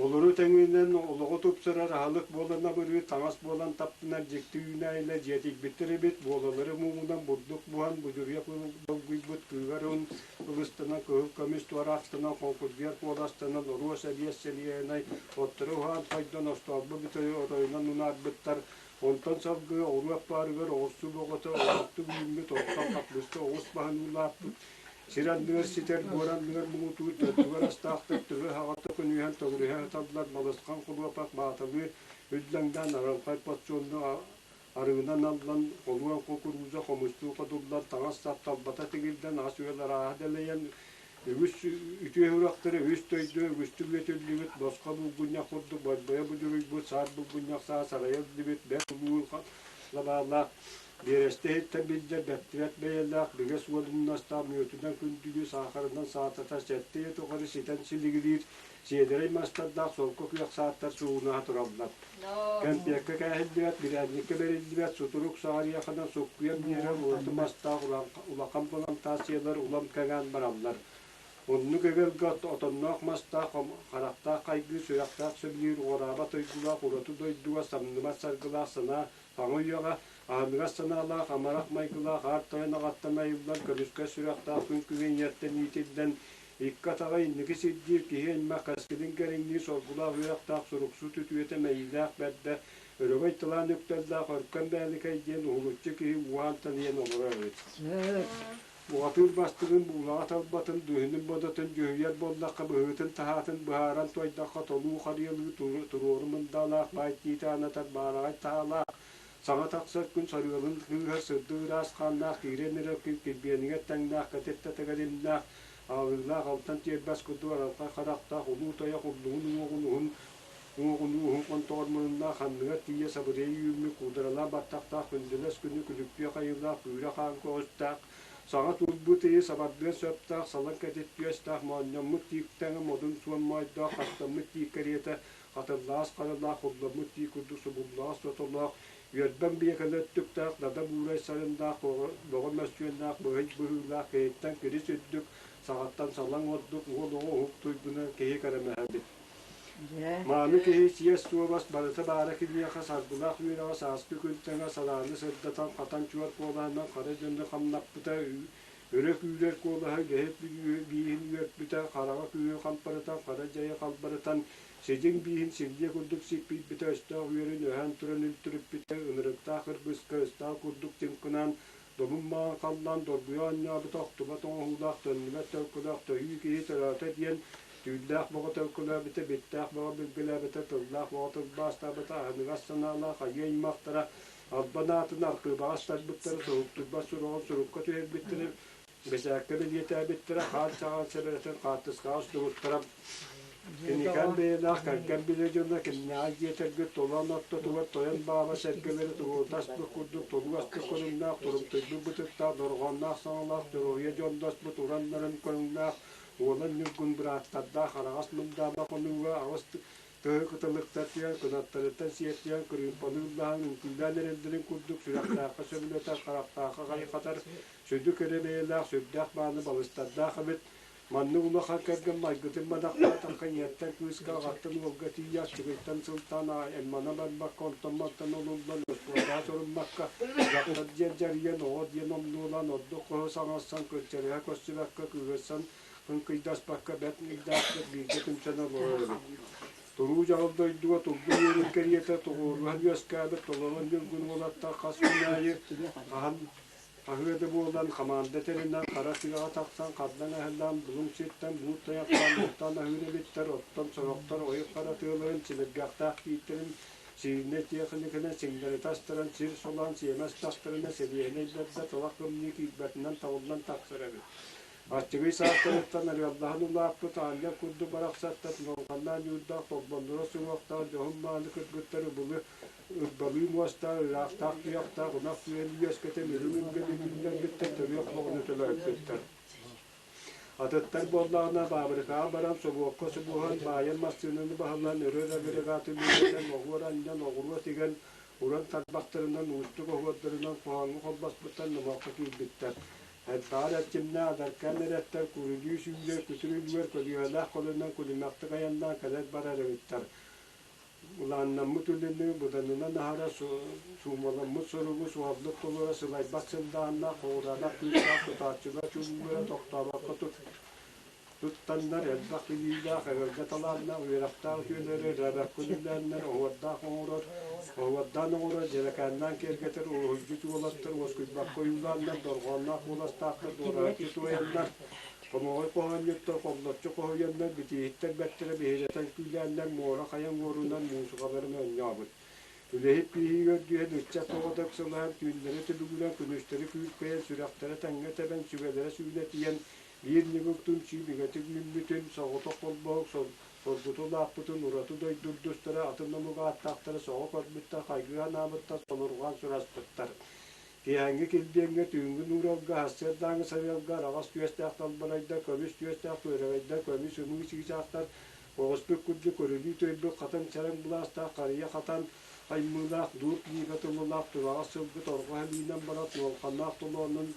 Олору тэҥинэн олоҕу тупсарар аһылык буолан абырыы, таҥас буолан таптынар дьикти үүнээйилэр дьиэтийбиттэр эбит, буолалары муҥунан бурдук буһан будьуруйа долгуйбут кыыһар уһун ылыстанан кыһыл көмүс туораахтанан хоҥкурдуйар куоластанан оруос эбиэс сэлиэһинэй оттору уһаан хойдон остоолбо бүтэйи оройунан унаарбыттар. Онтон салгыы оҕуруот баарыгар оҕурсу бөҕөтө оҕурсу үүммүт, оттон хаппыыста оҕус баһын уулааппыт. Сир анныгар ситэр, буор анныгар муҥутуур, төрдүгэр астаахтар төбө аһаҕата көнүһэн төгүрүһэ сыталлар, балысхан хулуопах бааталыы үллэҥнээн арылхай подсуонну арыынан аллан, холуон кукуруза хомустуу хотуллан, таҥас-сап талбата тигиллэн, ас-үөл арааһа дэлэйэн, үгүс үтүө үрэхтэри үс дойду үгүстүк үөтүллүбүт, босхо булгунньах курдук бойбойо будьуруйбут, саар булгунньах саа сарайа үллүбүт, бэрт улуу лабаалаах Биэрэстэ иһиттэн биллэр бэртибэт бэйэлээх, бигэ суол умнастаах мүөтүнэн күндүлүү, саахарынан саататар, сэттэ тухары ситэн силигилиир, сиэдэрэй мастардаах солко күөх сааттар суугунаһа тураллар. Кэмпиэккэ кээһиллибэт, бирээнньиккэ бэриллибэт, сутурук саҕарыйахынан суккуйан биэрэр ураты мастаах улахан плантациялар улам кэҥээн бараллар. Оннук эгэлгэ отонноох мастаах, харахтаах хайгыы, сүрэхтээх сөбүлүүр, уҕараабат уйгулаах ураты дойдуга самныбат саргылаах санаа Саҥа үйэҕэ аһыныгас санаалаах, амарах майгылаах аар тойон аҕаттан айыллан, көмүскэ сүрэхтээх күн күбэй ийэттэн иитиллэн, икки атаҕа инники сирдиир киһи аймах кэскилин кэриҥниир соргулаах үөрэхтээх суруксут үтүөтэ мэйиилээх бэрдэ, өрөгөй тылаан үктэллээх Өркөн Бээликэй диэн уһулуччу киһи ууһаан тэнийэн олорор эбит. Бухатыыр бастыҥын буулаҕа талбатын, дьүһүнүн-бодотун дьүһүйэр буоллахха, быһыытын-таһаатын быһааран туойдахха, толуу харыйалыы туруору мындаалаах баай тиити анатар баараҕай таһаалаах, саҥа тахсар күн сарыалын кыыһар сырдык ыраас хааннаах киирэн эрэр күн килбиэнигэр тэҥнээх кэтит татыгар имнээх, аалыылаах алтан тиэрбэс курдук аралхай харахтаах улуу тайах уллуҥун уҥуоҕун уһун уҥуоҕун ууһун хонтоҕор муруннаах анныгар тиийэ сабырыйа үүммүт куударалаах баттахтаах күндэлэс күнү күлүктүөх айыылаах күүрэ хаан көҕүстээх саҥа туурбут ыйы сабардыан сөптөөх салаҥ кэтит түөстээх моонньоммут тиик тэҥэ модун суон моойдоох хастаммыт тиик кэриэтэ хатыллаҕас харылаах хулламмыт тиик курдук субуллаҕас сотолоох үөрбэҥ биэкэлэ өттүктээх дада буурай сарыннаах бөҕө мөссүөннээх быһый быһыылаах киһиттэн кирис үрдүк саҕаттан салаҥ ордук уол оҕо уһук туйгуна киһи кэрэмэһэбит. Мааны киһи сиэс-суобас барыта баара киниэхэ саргылаах үөрэҕэ сааскы күн тэҥэ салааны сырдатан хатан чуор куолаһынан хара дьону хамнаппыта, өрө күүрэр куолаһа үлэһит бииһин үөрпүтэ, хараҕа күүһү хампарытан, хара дьайы халбарытан, сидьиҥ бииһин силлиэ курдук сиппийбитэ, өстөөх үөрүн өһөөн туран үлтүрүппүтэ, ынырыктаах кыргыска ыстаал курдук чыҥкынаан, добун маҥан халлаан доргуйа оонньообута, охтубат оҥоһуулаах, төннүбэт төлкөлөөх төһүү киһи төрөөтө диэн Түүллээх бөҕө төлкөлөөбүтэ, биттээх бөҕө билгэлээбитэ, тыллаах бөҕө тылбаастаабыта, аһыныгас санаалаах айыы аймахтара албан аатын архыыбаҕа астарбыттара, суһуктуйбат сураҕын сурукка түһэрбиттэрэ, бэчээккэ бэлиэтээбиттэрэ, хаан чаҕаан сэбэрэтин хаартыскаҕа устубуттара. Киникээн бэйэлээх кэргэн билэ дьоно кимнээҕи диэтэргит толоон ортотугар тойон бааба сэргэлэри туруордаспыт курдук толуу астык көрүҥнээх, турумтуйбут бытыктаах, дорҕоонноох саҥалаах, дьоруойа дьонноспут уран-нарын көрүҥнээх Уолан Ньургун бырааттардаах араҕас мындаама хонууга аҕыс тыһы кыталыктар түһэн, кынаттарыттан сиэттиһэн, кырыымпалыы ыллаһан, үҥкүүлээн эрэллэрин курдук сүрэхтээххэ сөбүлэтэр, харахтаахха хайҕатар, сүдү кэрэ бэйэлээх, сүрдээх мааны балыстардаах эбит. Маннык улахан кэргэн майгытын мадахтаатахха ийэттэн кыыска, аҕаттан уолга тиийэ аччыгыйтан сылтаан аймана барбакка, онтон-мантан олуллан, оскуолаҕа соруммакка, дьахтар диэн дьарыйан, оҕо диэн омнуолаан, ордук хоһу саҥарсан, көнчэрэһэ көрсүбэккэ, кыыһырсан, кыҥкыйдаспакка бэрт ыйдаахтык бииргэ түмсэн олорор эбит. Туруу дьаҕыл дойдуга тургун үөрүн кэриэтэ тоҕуоруһан үөскээбит толорон ньургун уолаттар хас күн аайы хаһан хаһыа да буолан хамаанда тэринэн хара тыаҕа тахсан хардаҥ аһыллаан булуҥ сиртэн буут тайахтаан бултаан аһыыр эбиттэр, оттон сорохтор ойук хара тыаларын силиргэхтээх тииттэрин сиинэ тиэхиникэнэн сиҥнэритэ астаран сир солоон сиэмэ астахтарына сэлиэһинэй бэрдэ талах кымньыы киирбэтинэн табыллан тахсар эбит. Аччыгый саастарыттан арыаллаһан улааппыт аанньал курдук барахсаттар ноҥханнаан ньуурдаах толбонноро суҥуохтаах дьоһун-мааны кыргыттар ыбылы ырбалыы муостаах ыраахтаах туйахтаах ынах түһэн үөскэтэн үрүҥ илгэни үүннэрбиттэр төрүөх бөҕөнү төлөөбүттэр. Атыттар буоллаҕына баабырыкаҕа баран собуокка субуһан баайан массыынаны баһылаан өрөр агрегаты үлэлэтэн оһуор анньан оҕуруо тигэн уран тарбахтарынан уустук оһуордарынан хоһооҥҥо холбоспуттар номоххо киирбиттэр. Элбэҕэр эрчимнээх эдэркээн эрэттэр күрүлүү сүүрэр күтүр үлүгэр көлүөһэлээх холунан күлүмэхтик айаннаан кэлэр-барар эбиттэр. Былааннаммыт үлэни быданынан аһара суумаламмыт соругу суһаллык толоро сылайбат сыллааннаах хоҕураанах күүстээх тутааччылар чулуулара тохтообокко туттаннар элбэх билиилээх, эгэлгэ талааннаах, үөрэхтээх үтүөлэри өрөөбөккө үлэлээннэр оһуордаах оҥорор, оһуордаан оҥорор, дьэрэкээннээн киэргэтэр уруһуйдьут уолаттар уоскуйбакка ойуулааннар, дорҕоонноох куоластаахтар дуораһыччы туойаннар, хомоҕой хоһоонньуттар холлоччу хоһуйаннар, битииһиттэр бэртэрэ биһирэтэн күүлээннэр муора хайа уҥуорунан муусукаларын оонньообут. Үлэһит биһиги үрдүһэн ыччат оҕото ыксалаһан, түүннэри түбүгүрэн, күнүстэри күүркэйэн, сүрэхтэрэ тэҥҥэ тэбэн, сүгэлэрэ сүүнэтийэн, биир ньыгыл түмсүү бигэтик үүммүтүн, соҕотох холбоһук соргуту улааппытын ураты дойдурдустара, атын омук ааттаахтара сөҕө көрбүттэр, хайгыы санаабыттар, сонурҕаан сураспыттар. Киэһээҥҥи килбиэҥҥэ, түүҥҥү нууралга, сарсыардааҥҥы сарыалга араҕас түөстээх далбарайдар, көмүс түөстээх күөрэгэйдэр, көмүс ымыы чыычаахтар, оҕуспут курдук көрүлүү төйбүт хатыҥ чараҥ былаастаах харыйа хатан аймыылаах, дуур книга тыллаах тураҕас сылгы торҕо сэлиинэн барар туолханнаах толоонун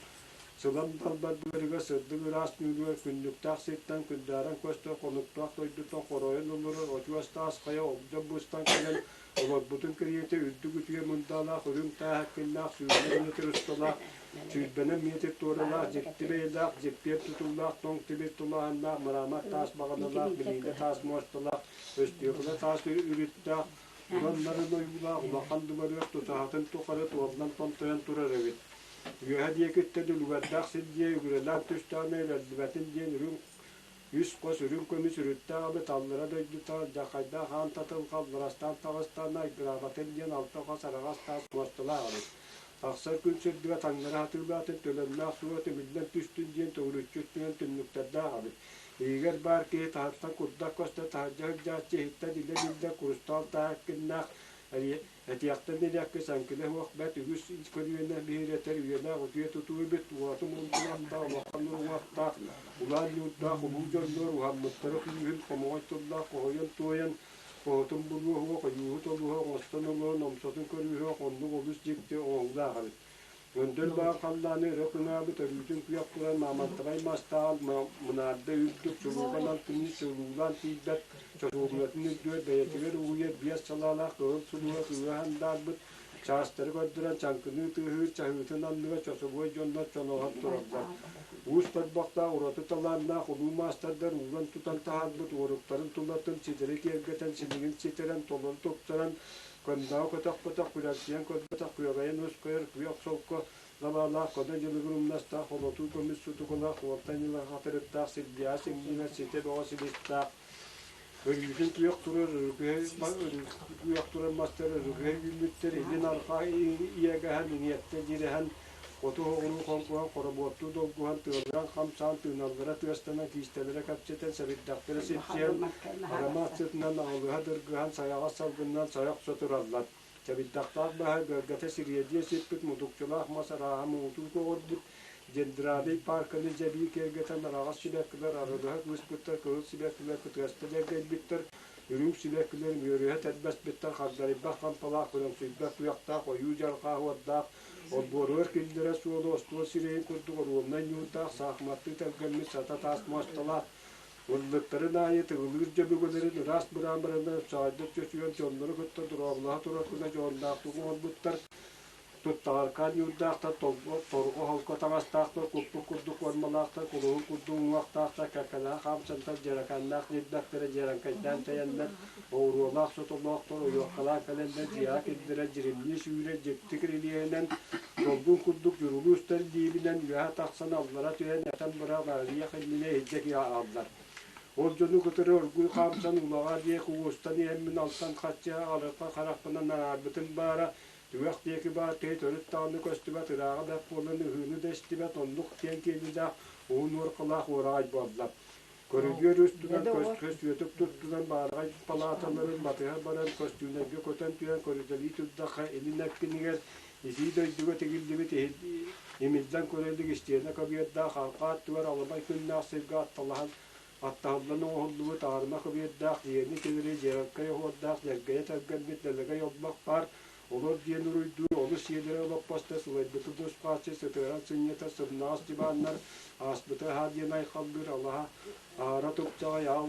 сылам далбар быарыгар сырдык ыраас ньууругар күннүктээх сиртэн күндээрэн көстөр хонуктаах дойдуттан хоройон олорор очуос таас хайа олдьон быстан кэлэн олорбутун кэриэтэ үрдүк үтүө мындаалаах үрүҥ тааһаккыннаах 120 метр усталаах сүүрбэнэн метр туоралаах дьикти бэйэлээх дьиппиэн тутуллаах тоҥ тимир тулааһыннаах мрамор таас баҕаналаах билиилэ таас муосталаах өстүөкүлэ таас үрүттээх ураннарын ойуулаах улахан дыбарыас тутаһатын тухары туоллан томтойон турар эбит. Үөһэ диэкиттэн үлүгэрдээх сир дьиэ үгүрэлээх түстэҕинэ үрэллибэтин диэн үрүҥ үс хос үрүҥ көмүс үрүттээх эбит аллара дойдута алдьархайдаах аан татылҕа алларастаан таҕыстаҕына айгыраабатын диэн алта хос араҕас таас муосталаах эбит. Тахсар күн сырдыга таҥнары хатыылаатын төлөннөөх суола түмүллэн түстүн диэн төгүрүччү өттүнэн түннүктэрдээх эбит. Иһигэр баар киһи таһыттан курдат көстө таһырдьа сылдьааччы иһиттэн илэ биллэ курустаал тааһыккыннаах Этиэхтэн ириэххэ саҥкыла суох бэрт үгүс көлүөнэ биһирэтэр үйэлээх үтүө тутуу эбит, уоту мулгулахтаах, улахан уруҥуохтаах, улаан ньуурдаах улуу дьоннор уһаммыттара күүһүн хомоҕой тыллаах хоһуйан туойан, хоһутун булуоһуох, ойууһу толуһа оҥостон олорон омсотун көрүүһүөх оннук олус дьикти оҥоһуулаах эбит. Өндөл баар халлааны өрө кыҥаабыт өрүүтүн күөх туран маамантабай мастаах мынаарда үрдүк чулууган алтынньы чулуулаан тиийбэт чочуобунатын үрдүгэр бэйэтигэр угуйар биэс салаалаах кыһыл сулуһа кыыһа андаарбыт чаастары көрдөрөн чаҥкыныы тыаһыыр чаһыытын анныгар чосубуой дьоннор чонооһон тураллар. Уус тарбахтаах ураты талааннаах улуу маастардар ууран тутан таһаарбыт уоруктарын тулатын ситэри киэргэтэн силигин ситэрэн толору тупсаран Көндөҕө көтөхпөтөх, күлэрсийэн көрбөтөх, күөгэйэн ускайар күөх солко лабаалаах, көнө дьылыгыр умнастаах, холотуу көмүс сутукалаах, уолтан ньылаха хатырыктаах, силбиэҕэ сиҥниҥэ ситэ бөҕө силистээх, өрүүтүн күөх турар күөх турар мастар өрүкүһэ үүммүттэр, илин арҕаа иэгэһэн, иҥиэттэ дьирэһэн, хоту оҕуруу хоҥкуһан, хоробуоттуу долгуһан, тыалыран хамсаан, тыыналлара тыастанан, киистэлэрэ кэпсэтэн, сэбирдэхтэрэ сипсийэн, арамаат сытынан аҕылыһа дыргыһан, сайаҕас салгынынан сайа охсо тураллар. Сэбирдэхтээх баһа бөргэтэ сириэдийэ сиппит мутукчалаах мас арааһа муҥутуу көҕөрбүт, дендрарий паарканы дьэбии киэргэтэн араҕас сибэккилэр арылыһа кыыспыттар, кыһыл сибэккилэр кытыаста дьэргэйбиттэр, үрүҥ сибэккилэр үөрүһэ тэрбэспиттэр, хардарыйбах хампалаах, күрэҥсүйбэх куйахтаах, ойуу дьарҕаа уордаах, Олбуоругар киллэрэр суолу остуол сирэйин курдук оруобунай ньуурдаах, саахыматтыы тэлгэммит сата таас муосталаах, ыллыктарын аайы тыгылыыр дьөбүгэлэрин ыраас быраамырынан ыпсаҕайдык чочуйан дьоннору кытта дорооболоһо турар гына дьоһуннаахтык оҥорбуттар, туттаҕаркаан ньуурдаахтар, торҕо холко таҥастаахтар, куппут курдук формалаахтар, кулуһун курдук уҥуохтаахтар, кэккэлэһэ хаамсантар, дьэрэкээннээх ньирбэхтэрэ дьэрэҥкэйдээн тэйэннэр, оҕуруолаах сотолоохтор ойуоккалаан кэлэннэр дьиэҕэ киллэрэ дьиримнии сүүрэр дьикти кирилиэһинэн долгун курдук дьурулуу устар диибинэн үөһэ тахсан аллара түһэн этэн быраҕ арыйах иннинэ иһирдьэ киһи ааллар. Ол дьону кытары оргууй хаамсан улаҕа диэки уостан иһэммин алтан хаччыһа алырха харахпынан араарбытым баара, түгэх диэки баар киһи төрүт даҕаны көстүбэт ырааҕа бэрт буолан ыһыыны да истибэт оннук киэҥ киэлилээх уһун уоркалаах уораҕай буолла. Көрүдүөр устунан көс-көс туттунан баараҕай палааталарын батыһа баран көстүүнэргэ көтөн түһэн көрүтэлии турдахха илин эркинигэр итии дойдуга тигиллибит имиллэн көрө илик истиэнэ көбүөрдээх арҕаа өттүгэр аламай күннээх сиргэ атталаһан аттаһыллан оҥоһуллубут аарыма көбүөрдээх дьиэни тимири дьиэрэҥкэй оһуордаах дьэргэйэ тэлгэммит дэлэгэй олбох баар. Олор диэн уруйдуур олус сиэдэрэй олоппостор, сылайбыты тусхааччы, сытыаран сынньатар сымнаҕас дьыбааннар, ааспыты аһаа диэн айхаллыыр алаһа аһара тупсаҕай аал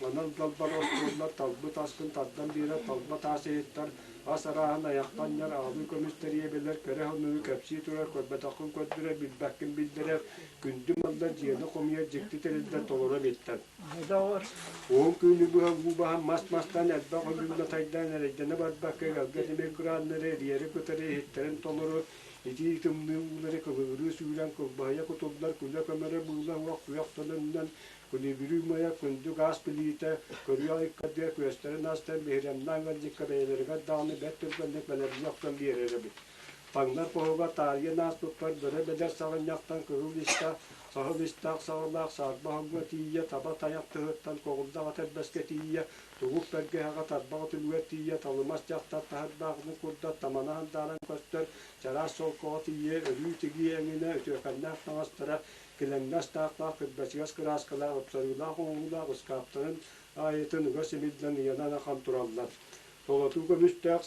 анал далбар остуоллар, талбыт аскын тардан биэрэр талба таас иһиттэр, ас арааһын айахха анньар аҕалыы көмүс тэриэбэлэр, кэрэ хонууну кэпсии турар, көрбөтөххүн көрдөрөр, билбэккин биллэрэр, күндү маллар дьиэни хомуйар дьикти тэриллэр толоро эбиттэр. Уһун күнү быһа уу баһан мас-мастан элбэх өлүүнү тайдаан эрэйдэнэ барбакка ыалга тимир кырааннары эриэри кытары иһиттэрин толору итии тымныы уулары кылыгырыы сүүрэн кылбаһыйа кутуллар күлэ көмөрө быыла уох күөх төлөнүнэн күлүбүрүү майа күндү гаас билиитэ көрүөх иккэрдигэр күөстэрин астан биһирэмнээх ыалдьыкка бэйэлэригэр даҕаны бэрт түргэнник бэлэмнии охсон биэрэр эбит. Таҥнар хоһугар таарыйан ааспыппар бөрө бэдэр саҕынньахтан кыһыл истээх, саһыл истээх саҕалаах саарба оһоҥҥо тиийэ, таба тайах тыһыттан коҕуллах этэрбэскэ тиийэ, тугук бэргэһэҕэ тарбах үтүлүгэр тиийэ, талымас дьахтар таһырбааҕын курдат тамана сандааран көстөр, чараас солкоҕо тиийэ, өрүү тигии эҥинэ, үтүөкэннээх таҥастара, килэҥнэс таахтаах кырбачыгас кырааскалаах, ыпсарыылаах оҥоһуулаах ыскааптарын аайытын ыга симиллэн ыйанан ахан тураллар. Солотуу көмүстээх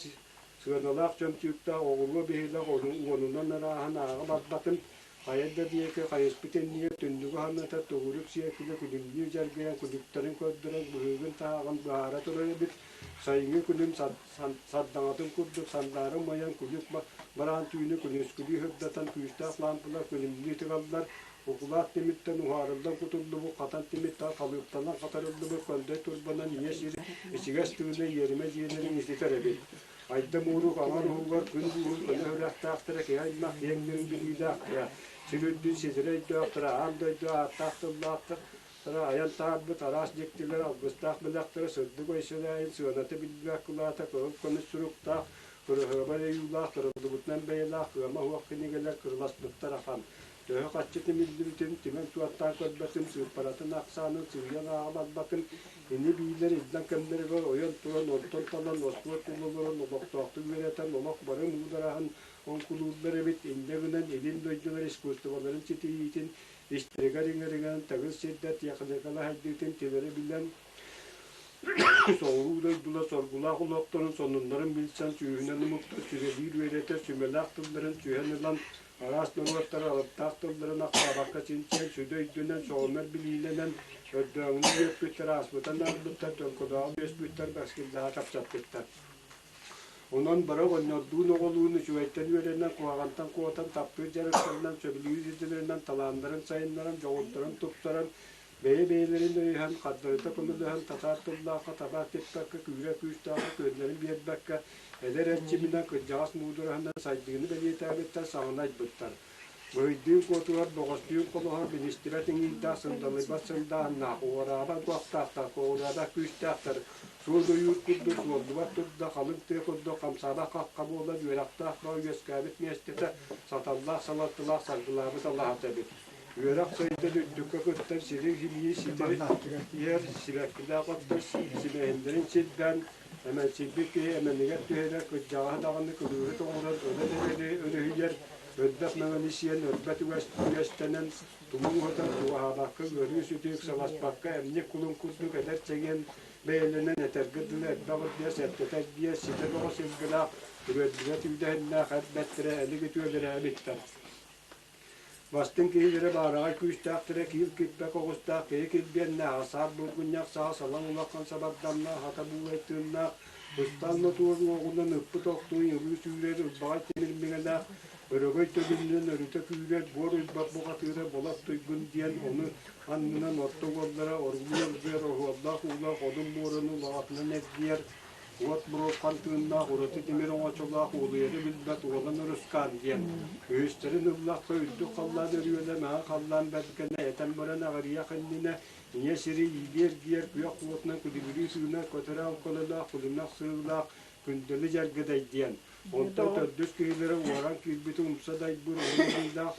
Сыаналаах чөмчүүктээх оҕуруо биһилэх уонунан арааһын ааҕа барбатым, хайа да диэки хайыспыт иннигэр түннүгү хаҥатар төгүрүк сиэркилэ күлүмнүү дьэргэйэн күлүктэрин көрдөрөн быһыыгын-таһааҕын быһаара турар эбит. Сайыҥҥы күнүм сардаҥатын курдук сандаара умайан күлүк бараан түүнү күнүскүлүү сырдатан күүстээх лаампалар күлүмнүү тыгаллар, укулаат тимиртэн уһаарыллан кутуллубут хатан тимиртэн халыыптанан хатарыллыбыт көндөй турбанан ийэ сир ичигэс тыына иэримэ дьиэлэрин ититэр эбит. Айда муурук аҥар уһугар күн буурун көнө үрэхтээхтэрэ киһи аймах киэҥ дириҥ билиилээхтэрэ, сир үрдүн сизэрэ өйдөөхтөрө, аан дойду ааттаах тыллаахтара айан таһаарбыт араас дьиктилэр алгыстаах бэлэхтэрэ сырдык өй-сэлээйин сыаната билбэт кылаата кыһыл көмүс суруктаах, кыраһыабай ойуулаах, кырыллыбытынан бэйэлээх кыама суох кинигэлэр кырыласпыттар ахан. Төһө-хаччы тимиллибитин, түмэн суоттаан көрбөтүм, сыыппаратын ахсаанын сыыйан ааҕа барбатым, ини-биилэр иллэҥ кэмнэригэр ойон туран, онтон талан, остуол тулаларын олохтоохтук үөрэтэн, олох бары муудараһын оҥкулууллар эбит, инньэ гынан илин дойдулар искусстволарын ситиһиитин истэригэр иҥэригэн, төгүл сирдэр техникалар сайдыытын тилэри билэн, Соҕуруу дойдулар соргулаах олохторун сонуннарын билсэн, сүүһүнэн омуктар сүбэлиир үөрэтэр сүмэлээх тылларын сүһэн ылан, араас норуоттар алыптаах тылларын ахсаабакка чинчийэн, сүдү өйдөнөн, сөҕүмэр билиилэнэн, өрдөөҥүнү үөппүттэр, ааспытын аарбыттар, төҥкөлөөҕү үөспүттэр, баскилдаһа тапсаппыттар. Онон бары оҕонньордуун оҕолуун үчүгэйтэн үөрэнэн, куһаҕантан куотан, таптыыр дьарыктарынан, сөбүлүүр идэлэринэн талааннарын сайыннаран, дьоҕурдарын тупсаран, Бэйэ-бэйэлэрин өйөһөн, хардарыта көмөлөһөн, татаар тыллаахха табаах типпэккэ, күүрэ күүстээххэ күөннэрин биэрбэккэ, эдэр эрчиминэн, кырдьаҕас муудараһынан сайдыыны бэлиэтээбиттэр, саҥаны айбыттар. Быһыйдыын куотугар, бөҕөстүүн холоһор, билистибэт иҥиирдээх, сындалыйбат сындааһыннаах, уораабат уохтаахтар, куоҕураабат күүстээхтэр, суол ойуур курдук суоллубат турда, халыҥ тыа курдук хамсаабат хахха буолан, үөрэхтээх бөҕө үөскээбит миэстэтэ, саталлаах салалталаах саргылаабыт алаһата эбит. Үөрэх сайдан үрдүккэ кыттар сири химии ситэри иһэр сибэккилээх оттор симэһиннэрин сирдээн, эмэнсийбит киһи эмэнигэр түһэрэр, кырдьаҕаһы даҕаны кылыыһы тоҥорон өлөн эрэри өрүһүйэр, өлбөх мэҥэни сиэн өлбөт үгэстэнэн, тумуу уһатан чугаһаабакка ыарыы-сүтүк саласпакка эмньик кулун курдук эдэр чэгиэн бэйэлэнэн этэргэ дылы элбэх үрдүө сэттэтэ эргийэ ситэ бөҕө сылгылаах, үөрдүбэт үүдэһиннээх эр бэртэрэ элик үтүөлэрэ эбиттэр. Бастыҥ киһилэрэ баараҕай күүстээхтэрэ киил киппэ оҕустаах киһи килбиэннээх, асаар булгунньах саҕа салаҥ улахан сабардамнаах, хата буулай тыыннаах, ыстаан мотуор уоҕунан ыппыт охтуун ылыы сүүрэр ылбаҕай тимир миҥэлээх, өрөгөй төлөнүнэн өрүтэ күүрэр буор уйбат бухатыыра Болот Туйгун диэн ону аннынан орто уоллара оргууй оргуйар оһуоллаах уулаах одун муораны улаҕатынан эргийэр Уот буруолхан тыыннаах ураты тимир оҥочолоох уолуйары билбэт уолан Урускаан диэн. Үһүстэрин ыллахха үрдүк халлаан өрүөлэ маҥан халлаан бэргэнэ этэн баран аҕырыйах иннинэ ийэ сири иилии эргийэр күөх уотунан күлүбүрүү сыына көтөрө алкололоох күлүмэх сыылаах күндэли дьэргэдэй диэн. Онтон төрдүс киһилэрэ уоран киирбити умса дайбыыр уһун илиилээх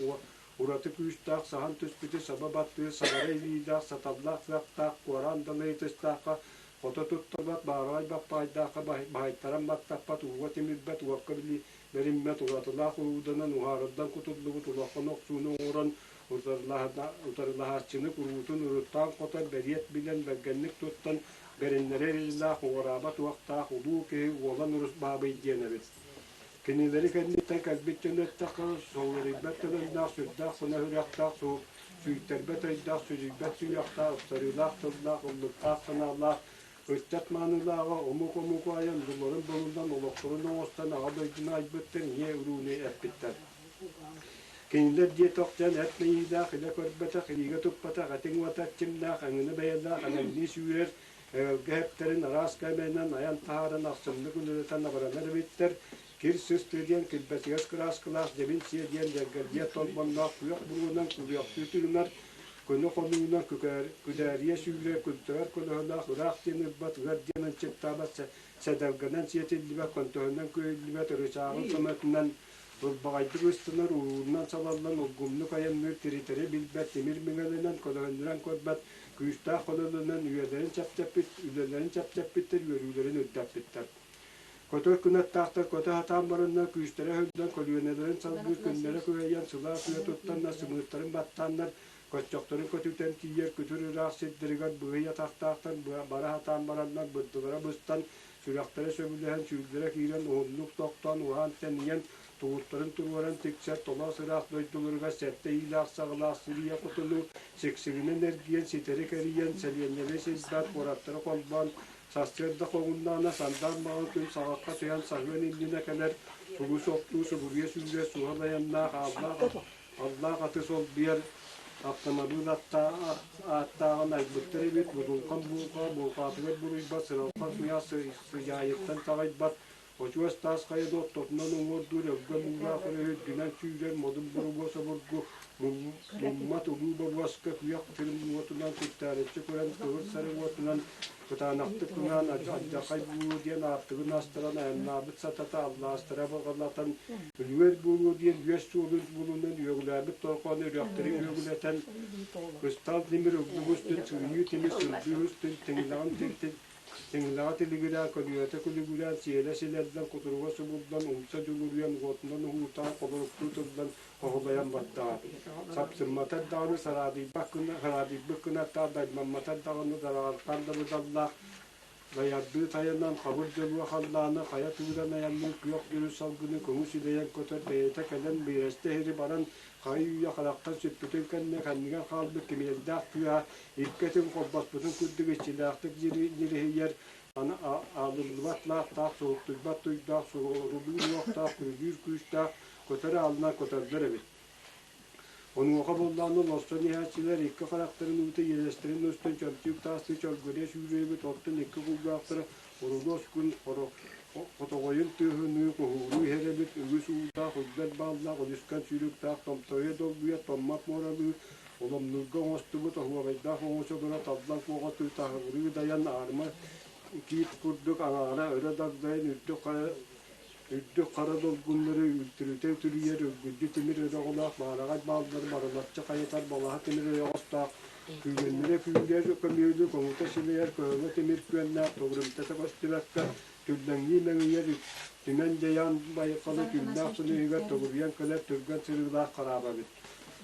ураты күүстээх саһан түспүтү саба баттыыр сабара илиилээх саталлаах кыахтаах куораан далайы тыстаахха Хото туттарбат, баараҕай баппаайдаахха баһайтаран баттаппат, ууга тимирбэт, уокка бэриммэт уратылаах урууданан уһаарыллан кутуллубут улахан охсууну оҥорон утарылаһааччыны куруутун уруттаан хотон бэриэт билэн бэргэнник туттан бэриннэрэр иллээх уораабат уохтаах улуу киһи Уолан Урус Баабый диэн эбит. Кинилэри кэнниттэн кэлбит дьон эттэххэ, солоруйбат төлөннөөх, сүрдээх сана-сүрэхтээх, сүүйтэрбэт өйдөөх, сүдүйбэт сүрэхтээх, ыпсарыылаах тыллаах, ыллыктаах санаалаах, ыччат маанылааҕа омук-омуку айан булларын булунан, олохторун оҥостон Аҕа дойдуну айбыттар, ийэ урууну эппиттэр. Кинилэр диэтэх дьон эт мэйиилээх, илэ көрбөтөх, илиигэ туппатах, этиҥ уота эрчимнээх, эҥинэ бэйэлээх, эҥэллии сүүрэр, эгэлгэ эптэрин араас кээмэйинэн айан таһааран ахсымнык үлэлэтэн абыранар эбиттэр, кир сыстыы диэн килбэчигэс кырааскалаах дьэбин сиэ диэн дьэргэлдьийэ толбонноох күөх буруонан күрүөхтүү тыынар, көнө хонуунан күдээрийэ сүүрэр, күлтэгэр көлөһөлөөх ыраах диэн ырбат, ыар диэн ынчыктаабат, сэдэлгэнэн сиэтиллибэт, көнтөһүнэн күөйүллүбэт ырычааҕын көмөтүнэн ылбаҕайдык ыстанар, уруурунан салаллан улгумнук айанныыр тиритэри билбэт тимир миҥэлэнэн көлөһүннэрэн көрбөт күүстээх көлөлөнөн үйэлэрин чэпчэппит, үлэлэрин чэпчэппиттэр, үөрүүлэрин үрдэппиттэр. Көтөр кынаттаахтар көтө сатаан бараннар күүстэрэ өһүллэн көлүөнэлэрин салгыыр күннэрэ күһэйэн сылаас уйа туттаннар сымыыттарын баттааннар көччөхтөрүн көтүтэн тиийэр күтүр ыраах сирдэригэр быһый атахтаахтар бара сатаан бараннар бырдылара быстан сүрэхтэрэ сөбүлэһэн сүүллэрэ киирэн уһуннук тохтоон уһаан тэнийэн тугуттарын туруоран тиксэр толоос ыраах дойдуларыгар сэттэ иилээх-саҕалаах сирийэ хотуну сиксигинэн эргийэн ситэри кэрийэн сэлиэнньэни сирбэт куораттары холбоон сарсыарда хоҥуннаана сандаар маҕан күн саҕахха түһэн саһыан иннинэ кэлэр сулус охтуу субуруйа сүүрэр суһал айаннаах ааллаах аллаах аты солбуйар автомобиль ааттааҕын айбыттар эбит будулҕан буурҕа буурҕаатыгар буруйбат сыралҕан куйаас сыдьаайыттан таҕайбат Очуос таас хайа да ортотунан уҥуордуур өлгөм уулаах өрүһү үрдүнэн сүүрэр модун боругуо собургу муммат улуу бобуоска күөх тырым уотунан күттээриччи көрөн кыһыл сары уотунан кытаанахтык кыҥаан алдьархай буолуо диэн аартыгын астаран айаннаабыт сатата аллаастара баҕалатан үлүгэр буолуо диэн үөс суолун булунан үөгүлээбит торҕону үрэхтэри үөгүлэтэн кыстал тимир ыллык устун сыыйыы тимир сырдыы устун тиҥилэҕин Тиҥилэҕэ тилигирээн, көлүйэтэ күлүгүрээн, сиэлэ силэллэн, кутуруга субуллан, умса дьулуруйан, уотунан уһуутаан, холоруктуу тыллан, хоһулайан бардаҕа. Сапсымматар даҕаны сараадыйбат гына, сараадыйбыт гынаттаах, даймамматар даҕаны дараҕархаан дабыдаллаах, дайардыы тайанан, хабыр дьолуо халлааны хайа тыыран айанныыр күөх дьүрүл салгыны көҥүс илэйэн көтөр бэйэтэ кэлэн биэрэстэ иһири баран, хайы-үйэ харахтан сүппүтүн кэннэ кэннигэр хаалбыт кимиэлдээх тыаһа Икки этин холбоспутун курдук иччилээхтик дьириһийэр, аны аалыллыбат лаахтаах, суһуктуйбат туйдаах, суорулуур уохтаах, күрүлүүр күүстээх көтөр аалынан көтөллөр эбит. Онуоха буоллаҕына олорсон иһээччилэр икки харахтарын уута иэдэстэрин устун чөмчүүк таастыы чөлгүрэ сүүрүөбүт, оттон икки кулгаахтара орулуос күн хотоҕойун тыаһыныы куһууруу иһэр эбит, үгүс уулаах, үрдэл бааллаах, үлүскэн сүүрүктээх, томтойо долгуйа, томмот муоралыы, Оломнуурга оҥостубут оһуобайдаах оҥочолоро таллан куоҕастыы таһыгырыы дайан аарыма киит курдук аҥаара өрө дагдайан үрдүк хайа үрдүк хара долгуннары үлтүрүтэ үтүрүйэр үргүлдьү тимир өрөҕөлөөх баараҕай бааллары барылаччы хайытар балаһа тимир ойоҕостоох күүгэннэрэ күүгэр көмүөлү көҥүтэ силэйэр көһөҥө тимир күөннээх төгүрүмтэтэ көстүбэккэ түллэҥнии мэҥийэр түмэн дьайаан байҕалы түүннээх сыныйыгар төгүрүйэн кэлэр түргэн сырыылаах харааба эбит.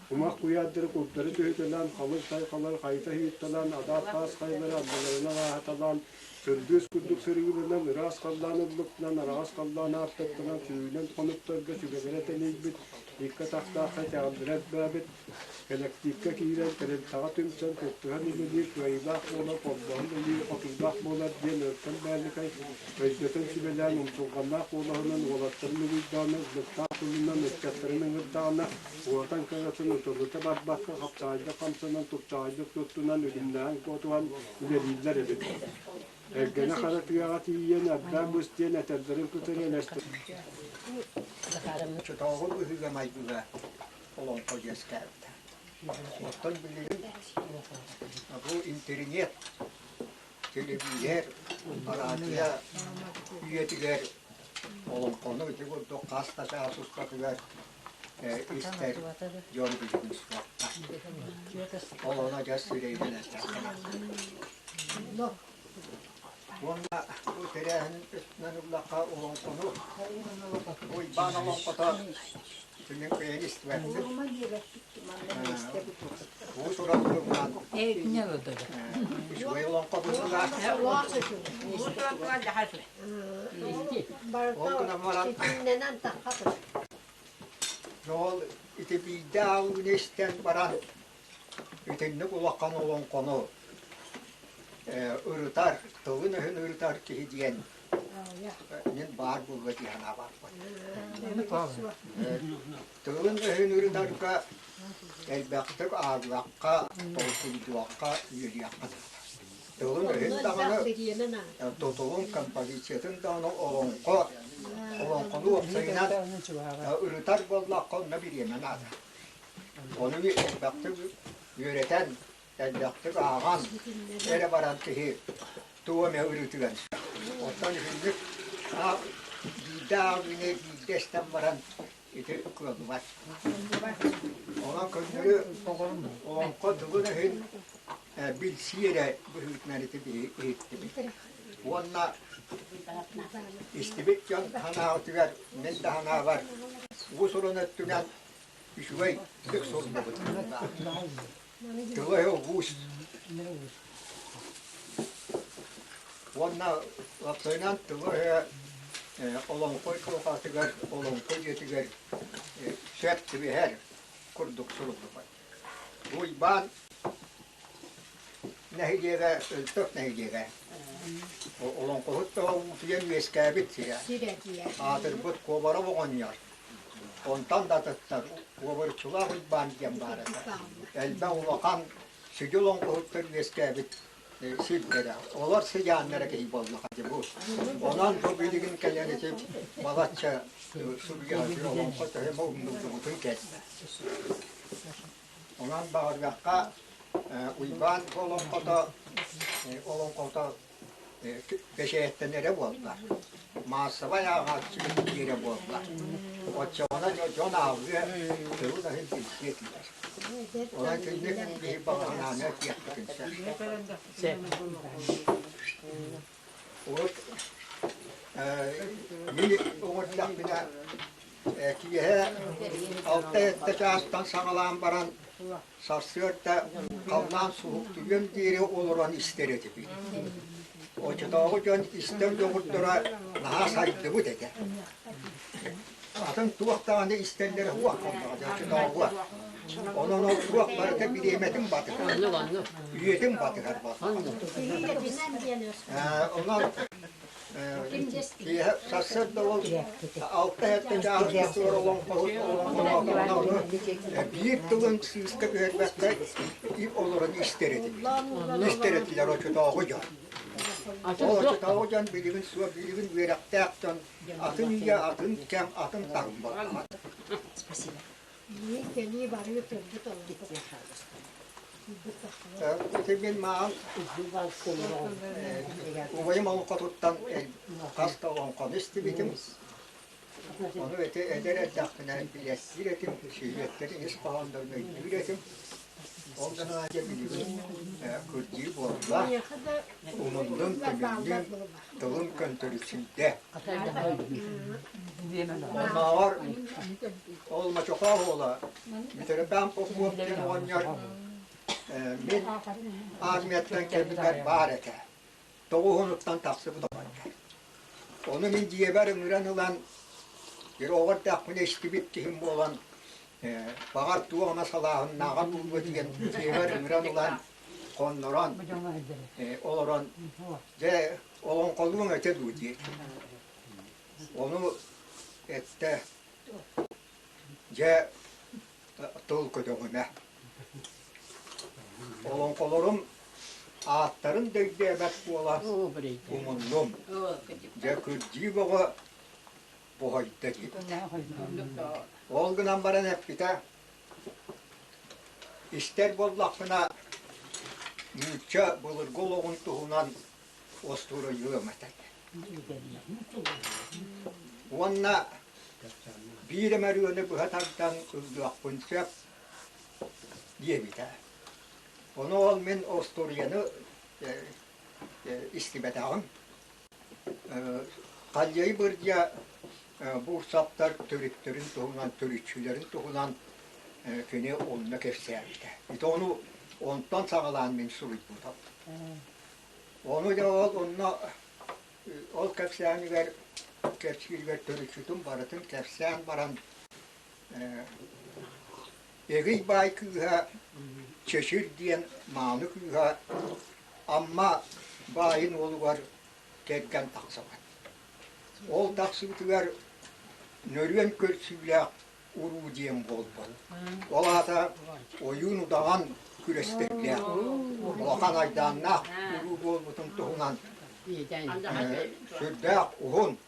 Кумах куйаардары курдары түһүтэлээн, халыҥ сайхалары хайыта ыһыыталаан, адаат таас хайалары анныларынан ааһыталаан, сындыыс курдук сырыыланан, ыраас халлаан ыллыктанан, араҕас халлаан аартыктанан, сүүһүнэн хонуктарга сүгэлэрэ тэнийбит, икки атахтаахха итэҕэллэрэ элбээбит, кэлэктиипкэ киирэн, тэрилтэҕэ түмсэн, кыттыһан үлэлиир, кыайыылаах буолар, холбоһон үлэлиир, хотуулаах буолар диэн Өркөн Бээликэй өйдөтөн сүбэлээн, умсулҕаннаах куолаһынан уолаттарын угуйдаҕына, ыллыктаах тылынан ыччаттарын ыҥырдаҕына, Уотан кыһатын утулута барбакка хапсаҕайдык хамсанан, тупсаҕайдык туттунан, үлүмнээн куотуһан үлэлииллэр эбит. Эргэнэ хара тыаҕа тиийэн, ардаан быс диэн этэллэрин кытары элэстэ. Чотооҕу быһыыга-майгыга олоҥхо үөскээбитэ. Оттон билигин бу интэриниэт, телевизор, араадьыйа үйэтигэр олоҥхону ити курдук хас да чаас устатыгар истэр дьон билигин суохтар. Ол ону дьэ сирэйинэн эттэххэ Уонна бу тэрээһин өттүнэн ыллахха олоҥхону Уйбаан олоҥхото Мин кыайан истибэппин. Уус-уран тылынан үчүгэй олоҥхо быһыылаах. Ол гынан баран ол ити биирдэ аалыыны истэн баран итинник улахан олоҥхону ырытар, тылын-өһүн ырытар киһи диэн мин баар буолуо дии санаабаппын. Тылын-өһүн ырытарга элбэхтик ааҕыахха, толкуйдуохха, үөрүөххэ наада. Тылын-өһүн даҕаны, тутулун, композициятын даҕаны олоҥхо, олоҥхону уопсайынан ырытар буоллахха онно бириэмэ наада. Ону элбэхтик үөрэтэн, элбэхтик ааҕан эрэ баран киһи тугу эмэ ырытыан сөп. Оттон итинник биирдэ ааҕыыны биирдэ истэн баран ити кыаллыбат. Онон көннөрү олоҥхо тылын-өһүн билсии эрэ быһыытынан ити иһиттибит. Уонна истибит дьон санаабытыгар, мин да санаабар, уус-уран өттүнэн үчүгэй ытык суруллубут. Тыла уус. Уонна лапсайынан тыла олоҥхо куохатыгар, олоҥхо дьиэтигэр сөп түбэһэр курдук суруллубут. Уйбаан нэһилиэгэ Өлтөх нэһилиэгэ. Олоҥхоһут уутуйан үөскээбит сирэ. Аатырбыт Куобаров оҕонньор. Онтон да атыттар Уобарыччылаах Уйбаан диэн баар этэ. Элбэх улахан сүдү олоҥхоһуттар үөскээбит сирдэрэ. Олор сыдьааннара киһи буоллаҕа дии бу. Онон бу билигин кэлэн ити балачча суруйааччы олоҥхо төһө умнуллубутун кэллэ. Онон баҕарыахха Уйбаан олоҥхото олоҥхото бэчээттэнэрэ буолла, маассабай ааҕааччы киирэ буолла. Оччоҕуна дьон ааҕыа, тылын-өһүн билсиэ этилэр. Онон итинник киһи баҕанааны этиэхпитин сөп. Урут мин оҥордохпуна киэһэ алта-сэттэ чаастан саҕалаан баран сарсыарда халлаан суһуктуйуон диэри олорон истэр этибит. Оччотооҕу дьон истэр дьоҕурдара наһаа сайдыбыт этэ. Атын туох даҕаны истэллэрэ суох буоллаҕа дьэ оччотооҕуга. Онон ол туох барыта бириэмэтин батыһар, үйэтин батыһар буоллаҕа. Онон Киэһэ сарсыарда ол алта-сэттэ чааска туора олоҥхоһут олоҥхолоотоҕуна биир тылын сыыска түһэрбэккэ олорон истэр этибит. Истэр этилэр оччотооҕу дьон. Ол оччотооҕу дьон билигин суох, билигин үөрэхтээх дьон атын үйэ, атын кэм, атын таһым буоллаҕа. Кэлии барыы турбут олорбут. Ити мин маҕан убайым олоҥхотуттан хас да олоҥхону истибитим. Ону ити эдэр эрдэхпинэ билэттиир этим, сүүрүөттэрин ис хоһооннорун өйдүүр этим. Ол гынан дьэ билигин кырдьыы буолла, умуннум, түмүннүм, тылым көнтөрүксүйдэ. Оннооҕор ол Мочохоох уола Митрофан Попов диэн оҕонньор мин армияттан кэлбиппэр баар этэ. Тоҕуһунуттан тахсыбыт оҕонньор. Ону мин дьиэбэр ыҥыран ылан, оҕо эрдэхпинэ истибит киһим буолан, баҕар туох эмэ салааһыннааҕа буолуо диэн дьиэбэр ыҥыран ылан, хоннорон, олорон, дьэ олоҥхолуоҥ этэ дуу диэтим. Ону эттэ, дьэ тыл көтөҕүмэ. Олоҥхолорум ааттарын да өйдөөбөт буола умуннум. Дьэ кырдьыы бөҕө боһойдо диэбитэ. Ол гынан баран эппитэ, истэр буоллахпына нуучча былыргы олоҕун туһунан остуоруйуом этэ. Уонна биир эмэ ырыаны быһа тардан ыллыахпын сөп диэбитэ. Ону ол мин остуоруйаны истибэтэҕим. Халльай Бырдьа Буурсаптар төрүттэрин туһунан, төрүччүлэрин туһунан кини онно кэпсээбитэ. Ити ону онтон саҕалаан мин суруйбутум. Ону дьэ ол онно ол кэпсээнигэр кэпсииригэр төрүччүтүн барытын кэпсээн баран Эгий баай кыыһа Чэчир диэн мааны кыыһа Амма баайын уолугар кэргэн тахсыбат. Ол тахсыытыгар нөрүөн көрсүүлээх уруу диэн буолбут. Ол аата ойуун удаҕан күрэстэһиилээх, улахан айдааннаах уруу буолбутун туһунан сүрдээх уһун,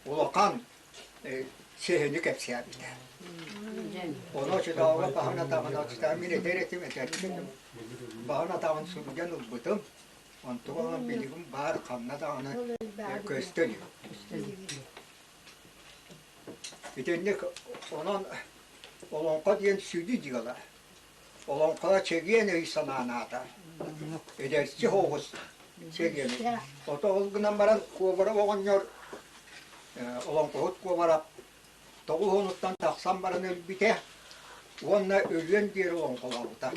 улахан сэһэни кэпсээбитэ. Ону оччотооҕуга баһын атаҕын оччотооҕу мин этэр этим, этэртим. Баһын атаҕын суруйан ылбытым. Онтуга онон билигин баар ханна даҕаны көстө илик. Итинник онон олоҥхо диэн сүдү дьыала. Олоҥхо чэгиэн өй-санаа наада. Эдэрчи оҕус чэгиэн. Ото ол гынан баран Куобарап оҕонньор олоҥхоһут Куобарап 90-уттан тахсан баран өлбүтэ уонна өлүөн диэри олоҥхолообута.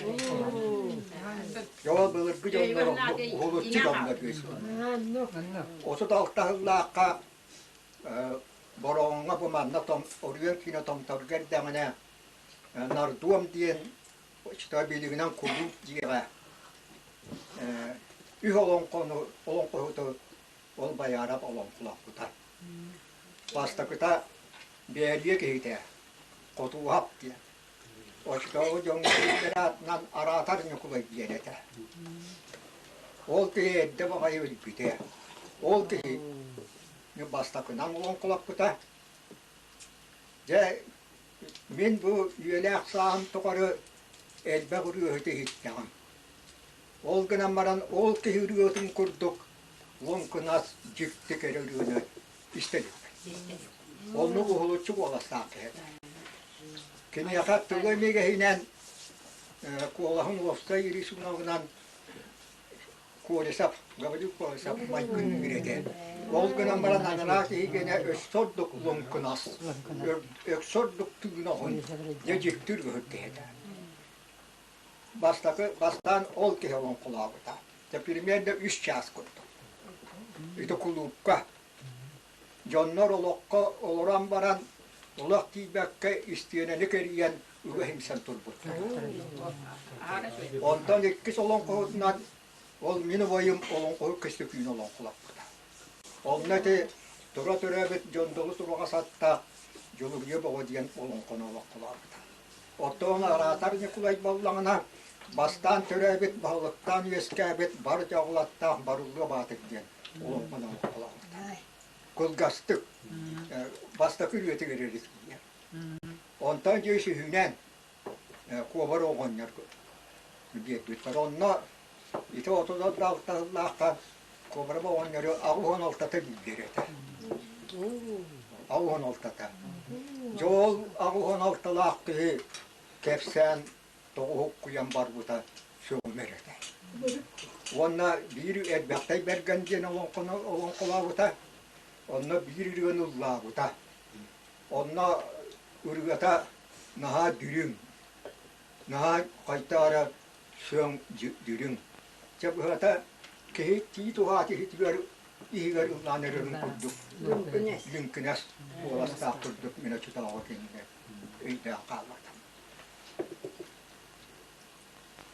Дьэ былыргы дьоннор уһулуччу дьоннор 36 сыллаахха Бороҕоҥҥо бу манна Оруйуон киинэ томторго эрдэҕинэ Нардуом диэн билигинэн кулууп дьиэҕэ үс олоҥхону олоҥхоһуту ол Байаарап олоҥхолоппута. Бастакыта Бээрийэ киһитэ Хотууһап диэн. Оччотооҕу дьоҥҥо аатынан Араатар Ньукулай диэн этэ. Ол киһи эрдэ баҕайы өлбүтэ. Ол киһи бастакынан олоҥхолоппута. Дьэ, мин бу үйэлээх сааһым тухары элбэх ырыаһыты иһиттэҕим. Ол гынан баран ол киһи ырыатын курдук лоҥкунас дьикти кэрэ ырыаны истэ иликпин. Оннук уһулуччу куоластаах киһи этэ. Киниэхэ тылы эмигэһинэн куолаһын уопсай рисуногунан Колесов, Гаврил Колесов майгынныыр этэ. Ол гынан баран анараа киһигэнэ өссө ордук лоҥкунас, өссө ордук тыын дьэ дьиктир ыһык киһи этэ. Бастакы, бастаан ол киһи олоҥхолообута. Дьэ, примерно үс чаас курдук. Ити кулуупка. Дьоннор олоххо олорон баран, олох тиийбэккэ истиэнэни кэрийэн ыга иҥсэн турбуттар. Онтон иккис олоҥхоһутунан ол мин убайым олоҥхоһут Көстөкүүн олоҥхолоппута. Онно ити тура төрөөбүт Дьондолу туруҕас аттаах Дьулуруйа Боҕо диэн олоҥхону олоҥхолообута. Оттон араатар Ньукулай буоллаҕына, бастаан төрөөбүт, баһылыктаан үөскээбит бар дьоҕулаттаах Барыллыа Баатыр диэн олоҥхону олоҥхолообута. Кылгастык, бастакы үрүөтүгэр эрэ тиийэр. Онтон дьэ үсүһүнэн Куобар оҕонньор биэрбиттэр. Онно ити 36 сыллаахха Куобар оҕонньору 86-та дииллэр этэ. 86-та. Дьэ ол 86-лаах киһи кэпсээн тоҕуһуккуйан барбыта сөҕүмэр этэ. Уонна биир Эрбэхтэй Бэргэн диэн олоҥхону олоҥхолообута, онно биир ырыаны ыллаабыта. Онно ырыата наһаа дүрүҥ, наһаа хайтаара сөҥ дүрүҥ. Чэ быһата киһи тиит уһаат иһитигэр иһигэр ыллаан эрэрин курдук лүҥкүнэс куоластаах курдук мин оччотооҕу кинини өйдөөн хаалбатым.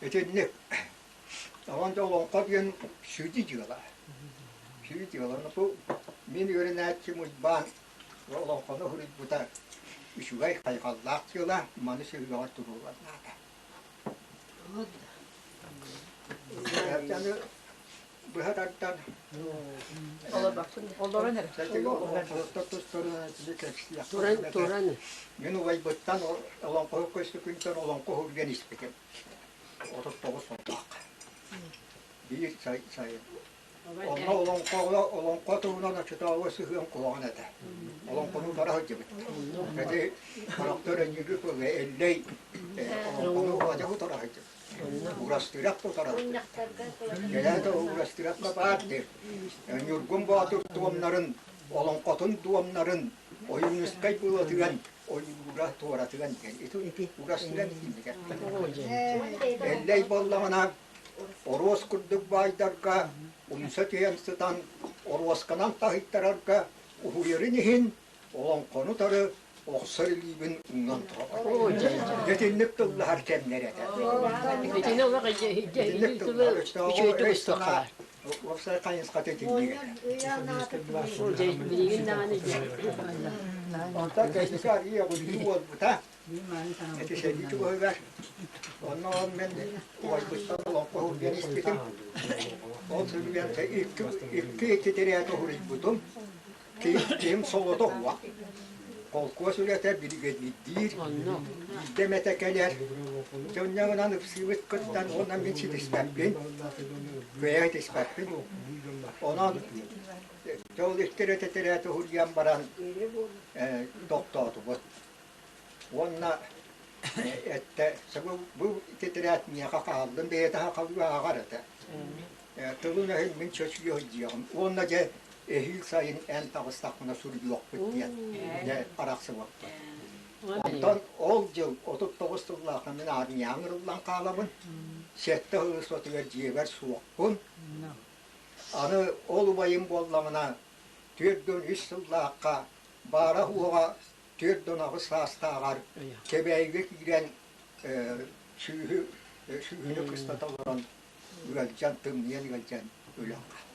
Итинник Онон олоҥхо диэн сүдү дьыала. Сүдү дьыала. Бу мин үөрэнээччим Уйбаан олоҥхону суруйбута үчүгэй, хайҕаллаах дьыала, маны сүһүөҕэр туруорар наада. Быһа тардан Олорон эрэ. Туран, туран. Мин убайбыттан олоҥхоһут көстүкүнтэн олоҥхо уһуруйан испитим. 39 сыллаах. Биир сайын. Онно олоҥхоҕо олоҥхо туһунан оччотооҕу сыһыан куһаҕан этэ. Олоҥхону бара сылдьыбыт. Ити харахтар өнньүгү кылга Эллэй олоҥхону адьас утара сылдьыбыт. Урастыырап утара сылдьыбыт. Кэлээт Урастыырапка баар дии. Ньургун Боотур туомнарын, олоҥхотун дуомнарын. Ойуунускай быылатыган ойуура туоратыган диэн ити урастыган итинник Эллэй буоллаҕына оруос курдук баайдарга умса түһэн сытан оруосканан таһыйтарарга уһуйарын иһин олоҥхону тары охсор илиибин уунан турабын. Итинник тыллаһар кэмнэр этэ. Итини олох Итинник тыллар үчүгэйдик устуохха. Уопсай хайысхата итинник этэ. Билигин даҕаны Онтон кэнники арыый оҕунньу буолбута. Ити сэрии чугаһыгар. Онно ол мен убайбыттан олоҥхо уһуруйан испитим. Ол суруйан икки икки титирээт уһуруйбутум. Киһим солото уһуох. Холкуос үлэтэ биригэдьиирдиир, биирдэ эмэтэ кэлэр. Дьонньоҥунан ыпсыыбыт кыттан уонна мин ситиспэппин, кыайа ситиспэппин. Онон ол икки тэтэрээт уһуруйан баран тохтоотубут. Уонна эттэ бу тэтэрээт миэхэ хааллын бэйэтэ сахалыы ааҕар этэ. Тылын-өһүн мин чочуйа сылдьыаҕым уонна дьэ эһиил сайын эн таҕыстаххына суруйуохпут диэн дьэ арахсыбаппыт. Онтон ол дьыл 39 сыллаахха мин армияҕа ыҥырыллан хаалабын. Сэттэ сыл устатыгар дьиэбэр суохпун. Аны ол убайым буоллаҕына 43 сыллаахха баара-суоҕа 48 саастааҕар Кэбээйигэ киирэн сүүһү сүүһүнү кыстата олорон ыалдьан, тымныйан ыалдьан өлөн хаалбыт.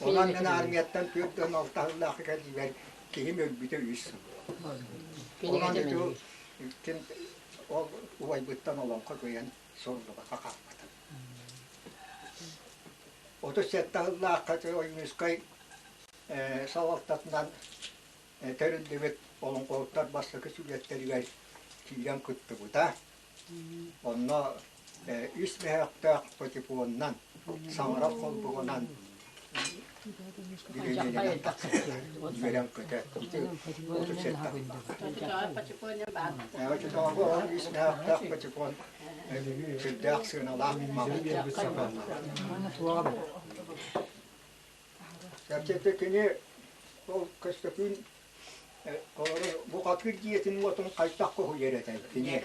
Онон мин армияттан 46 сыллаах кэлиибэр киһим өлбүтэ үс сыл. Онон ити ким ол убайбыттан олоҥхо кыайан суруллубакка хаалбытым. 37 сыллаахха Ойуунускай салалтатынан тэриллибит олоҥхоһуттар бастакы сүлүөттэригэр киирэн кыттыбыта. Онно үс мөһөөхтөөх патефонунан, саҥарар холбугунан билиниинэн тахсыбыта, үөрэн-көтө. Ити 37 Оччотооҕу ол үс мөһөөхтөөх патефон сүрдээх сыаналаах мал. Чэпчэки кини ол Көстөкүүн олору бухатыыр дьиэтин уотун хайдах хоһуйар этэй кини.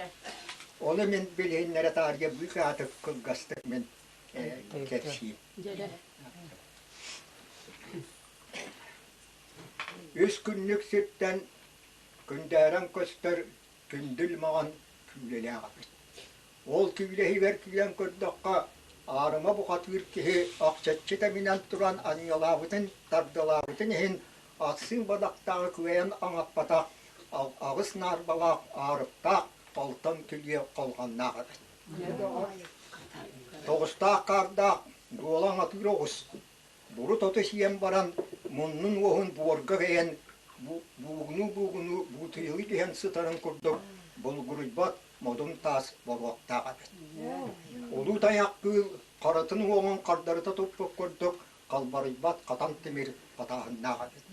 Ону мин билиһиннэрэ таарыйа быыкаатык кылгастык мин кэпсиим. Үс күннүк сиртэн күндээрэн көстөр күндүл маҕан күүлэлээх эбит. Ол күүлэһигэр киирэн көрдөххө, аарыма бухатыыр киһи охчоччу тэминэн туран анньалаабытын, тардылаабытын иһин ахсыы бадахтааҕы кыайан аҥаппатах аҕыс наарбалаах аарыктаах алтан күлүө холҕаннаах эбит. Тоҕустаах хаардаах дуолан атыыр оҕус Бурут оту сиэн баран, муннун уоһун буорга кэйэн, буугунуу-буугунуу буутуйалыы түһэн сытарын курдук булгуруйбат модун таас боруоктаах эбит. Улуу тайах кыыл харатын уоҕун хардарыта туппут курдук халбарыйбат хатан тимир хатааһыннаах эбит.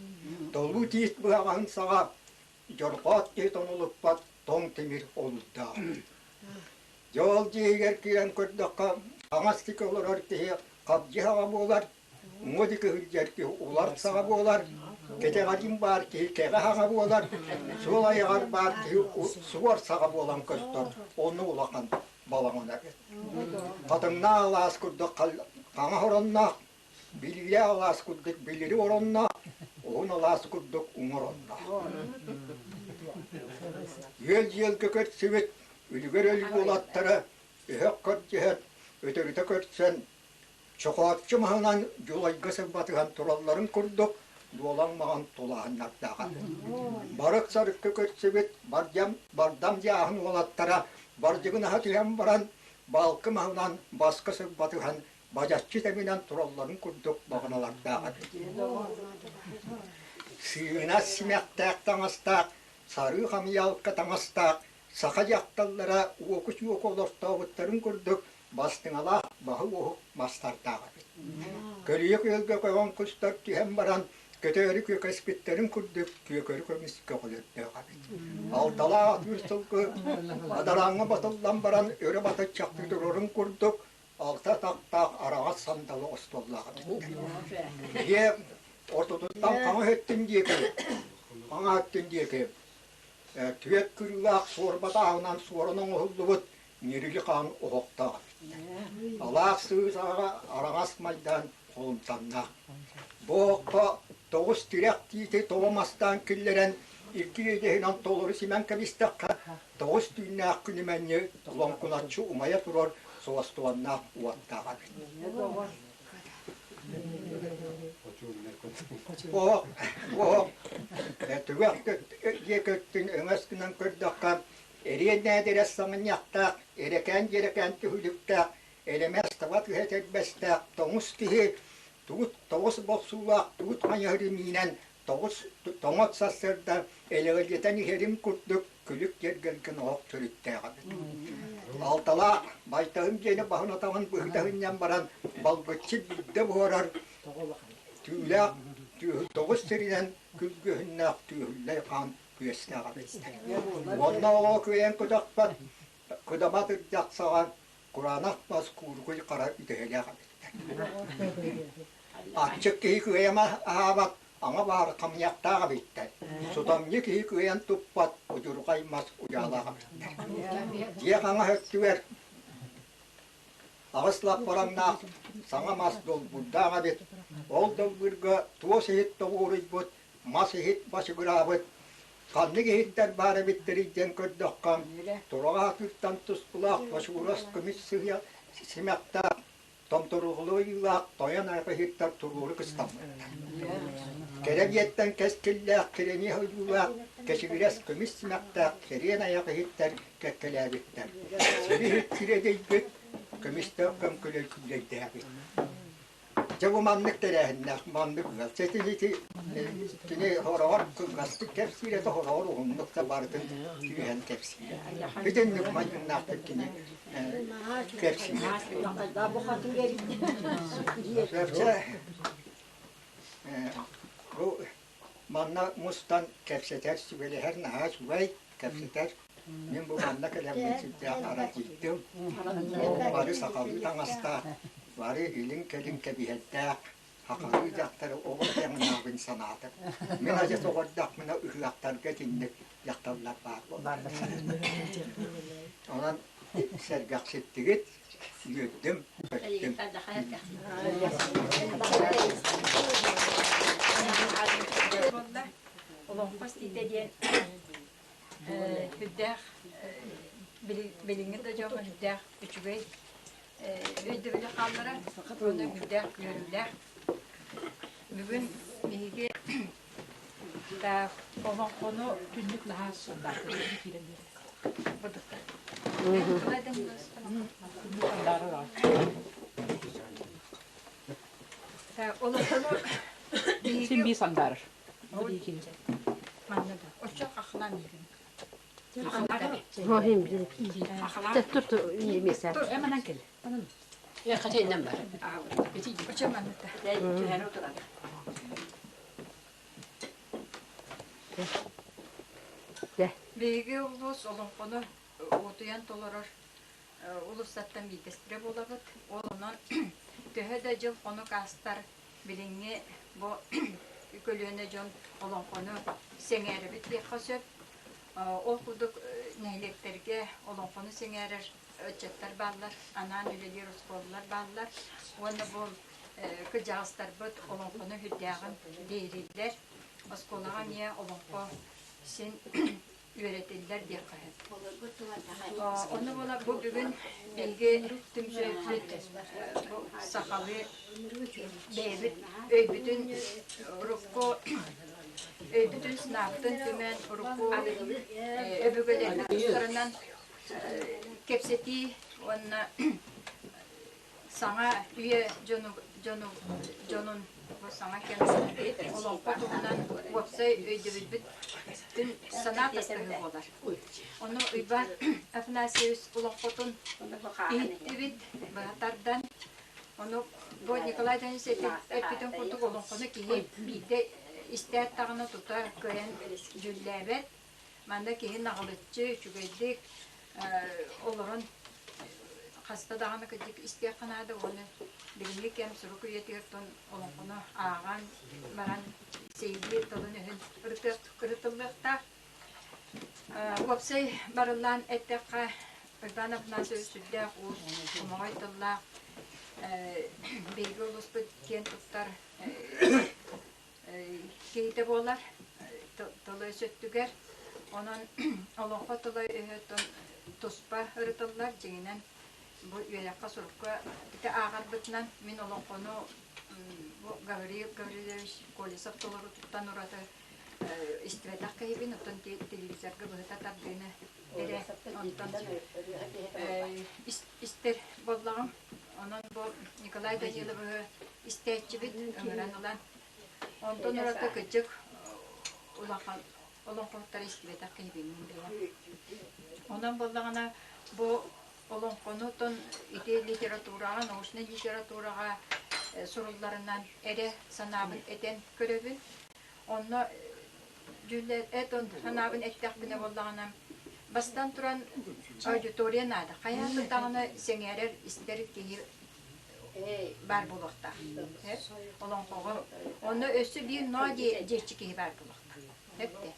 Толуу тиис быһаҕаһын саҕа дьорҕоот киһи тонулуппат тоҥ тимир олуурдаах. Дьэ ол дьиэһигэр киирэн көрдөххө, хаҥас диэки олорор киһи хабдьы саҕа буолар, уҥа диэки сылдьар киһи улар саҕа буолар, кэтэҕэриин баар киһи кэҕэ саҕа буолар, суол айаҕар баар киһи суор саҕа буолан көстөр, онно улахан балаҕан эбит. Хатыҥнаах алаас курдук хаҥас оронноох, билиилээх алаас курдук билири оронноох, уһун алаас курдук уҥа оронноох. Үөл-дьиэлгэ көрсүбүт үлүгэр өлүү уолаттара өһөх көрдьүһэн, өтөрүтэ көрсөн, чохооччу маһынан дьулайга сырбатыһан туралларын курдук дуолан маҕан тулааһыннардааҕа. Барык-сарыкка көрсүбүт бардам, бардам дьааһын уолаттара бардьыгынаһа түһэн баран, баалкы маһынан баска сырбатыһан бадьаччы тэҥинэн туралларын курдук баҕаналардаах эбит. Сыына симэхтээх таҥастаах, сарыы хамыйаалка таҥастаах саха дьахталлара уоку-чуоку олохтообуттарын курдук бастыҥалаах баһы-уоһук мастардаах эбит. Көлүйэ күөлгэ көҕөн кустар түһэн баран көтөөрү күөкэспиттэрин курдук күөкөрү көмүс көҕүлөрдөөх эбит. Алталаах атыыр сылгы адарааҥҥа батыллан баран өрө батыччахтыы турарын курдук алта атахтаах араҕас сандалы остуоллаах эбиттэр. Дьиэ ортотуттан хаҥас өттүн диэки. Хаҥа өттүн диэки түөрт кырыылаах суорба тааһынан суоран оҥоһуллубут ньирили хаан оһохтоох эбит. Алаах сыыс аҕа араҥас майдаан холумтаннаах. Бу оһоххо тоҕус тирэх тиити тоҕо мастаан киллэрэн икки идэһинэн толору симэн кэбистэххэ, тоҕус түүннээх күнүмэнньи лоҥкуначчы умайа турар суостубаннаах уоттаах эбит. Оһох, оһох түгэх диэки өттүн өҥөс гынан көрдөххө, эриэн нээдэрэс саҥынньахтаах, эрэкээн-дьэрэкээн түһүлүктээх, элэмэс таба түһэ этэрбэстээх тоҥус киһи тугут тоҕус бохсуулаах тугут хайыһары миинэн тоҕус тоҥот сарсыарда элэгэлдьитэн иһэрин курдук күлүк дьэргэлгэн оһох төрүттээх эбит. Алталаах байтаһын диэни баһын атаҕын быһыта сынньан баран балгыччы биирдэ буһарар түүлээх тоҕус сиринэн күлгүһүннээх түүһүллэй хаан күөстээх эбит. Уонна оҕо күөйэн көтөхпөт кыдамат ырдьах саҕа кураанах мас куургуй хара үтэһэлээх эбиттэр. Аччык киһи кыайан аһаабат, аҥа баар хамньахтаах эбиттэр. Сутамньы киһи кыайан туппат, удьурҕай мас удьаалаах эбиттэр. Дьиэ хаҥас өттүгэр аҕыс лаппараҥнаах саҥа мас долбуурдаах эбит. Ол долбуурга туос иһит тоҕуоруйбут, мас иһит бачыгыраабыт, Ханнык иһиттэр баар эбиттэрий диэн көрдөххө, тураҕа атыыртан тускулаах бочугурас көмүс сыһыа симэхтээх, томторугулуу ойуулаах тойон айах иһиттэр туруору кыстаммыттар. Кэрэ биэттэн кэскиллээх кирэниэ ойуулаах кэчигирэс көмүс симэхтээх кэриэн айах иһиттэр кэккэлээбиттэр. Сири иһит кирэдийбит, көмүстээх көҥкөлөй күүлэйдээбит. Дьэ бу маннык тэрээһиннээх, маннык ыал. Сэтинити кини хороҕор кылгастык кэпсиир этэ, хороҕор уһуннук да барытын түһэн кэпсиир. Бүтүннүк майгыннаахтык кини кэпсиир. Сөпчө бу манна мустан кэпсэтэр, сүбэлэһэр наһаа үчүгэй, кэпсэтэр. Мин бу манна кэлэммин сүрдээх аралдьыйдым. Бары сахалыы таҥастаах, бары илин-кэлин кэбиһэрдээх, сахалыы дьахтары оҕо тэҥнээҕин санаатым. Мин адьас оҕордохпуна ыһыахтарга итинник дьахталлар баар буолар. Онон сэргэхситтигит, үөрдүм, көттүм. Олоҥхо истиитэ диэн Сүрдээх билиҥҥи да дьоҥҥо сүрдээх үчүгэй өйдөбүлү хаалларар уонна сүрдээх үөрүүлээх. Бүгүн биһиги олоҥхону Түннүк наһаа сыллаах киирэн биэрэр. Олоҥхону биһиги Син биир сандаарар. Манна да. Оччо хахлаан иһин. Эманан кэл. Оччо манна да. Биһиги улуус олоҥхону утуйан толорор улуустартан биирдэстэрэ буолабыт. Ол онон төһө да дьыл-хонук аастар билиҥҥи бу көлүөнэ дьон олоҥхону сэҥээрэбит диэххэ сөп. Ол курдук нэһилиэктэргэ олоҥхону сэҥээрэр ыччаттар бааллар, анаан үлэлиир оскуолалар бааллар уонна бу кырдьаҕастарбыт олоҥхону сүрдээҕин биһирииллэр. Оскуолаҕа эмиэ олоҥхо син үөрэтиллэр диэххэ сөп. Ону буола бу бүгүн биһиги түмсүүбүт бу сахалыы бэйэбит өйбүтүн урукку өйбүтүн санаабытын түмэн урукку өбүгэлэрбит тустарынан кэпсэтии уонна Саҥа үйэ дьону, дьону, дьонун бу саҥа кэм олоҥхо туһунан уопсай өйдөбүлбүт санаа тастаһыы буолар. Ону Уйбаан Афанасьевич олоҥхотун иһиттибит, быһа тардан. Ону бу Николай Данилович эппитин курдук олоҥхону киһи биирдэ истээт даҕаны тута кыайан дьүллээбэт. Манна киһи наҕылыччы, үчүгэйдик олорон хаста даҕаны кырдьык истиэххэ наада уонна билиҥҥи кэм сурук үйэтигэр тон олоҥхону ааҕан баран сиһилии тылын-өһүн ырытыахха. ырытыллыахтаах. Уопсай барыллаан эттэххэ, Уйбаан Афанасьевич сүрдээх уус, хомоҕой тыллаах, биһиги улууспут киэн туттар киһитэ буолар тыла-өс өттүгэр. Онон олоҥхо тыла-өһө туспа ырытыллар, дьиҥинэн бу үөрэххэ сурукка ити ааҕарбытынан мин олоҥхону бу Гаврил Гаврильевич Колесов толорутуттан ураты истибэтэх киһибин, оттон телевизорга быһыта тардыыны эрэ онтон истэр буоллаҕым. Онон бу Николай Даниловы истээччибит ыҥыран ылан, онтон ураты кырдьык улахан олоҥхоһуттары истибэтэх киһибин мин бэйэм. Онон буоллаҕына бу олоҥхону тон ити литератураҕа, научнай литератураҕа сурулларынан эрэ санаабын этэн көрөбүн. Онно дьүүллэр эт санаабын эттэхпинэ буоллаҕына, бастан туран аудитория наада. Хайаан да даҕаны сэҥээрэр, истэр киһи баар буолуохтаах. Олоҥхоҕо. Онно өссө биир ноо диэччи киһи баар буолуохтаах. Эптэ.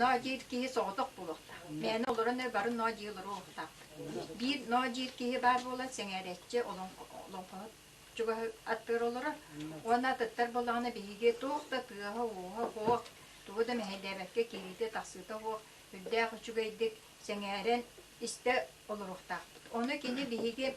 Ноо диир киһи соҕотох буолуохтаах. Мээнэ олорон бары ноо дии олоруохтаахпыт. Биир ноо диир киһи баар буолан сэҥээрээччи олоҥхоһут чугаһы аттыгар олорор. Уонна атыттар буоллаҕына биһиги туох да тыаһа-ууһа суох, тугу да мэһэйдээбэккэ киириитэ-тахсыыта суох, үрдээх үчүгэйдик сэҥээрэн истэ олоруохтаахпыт. Ону кини биһиги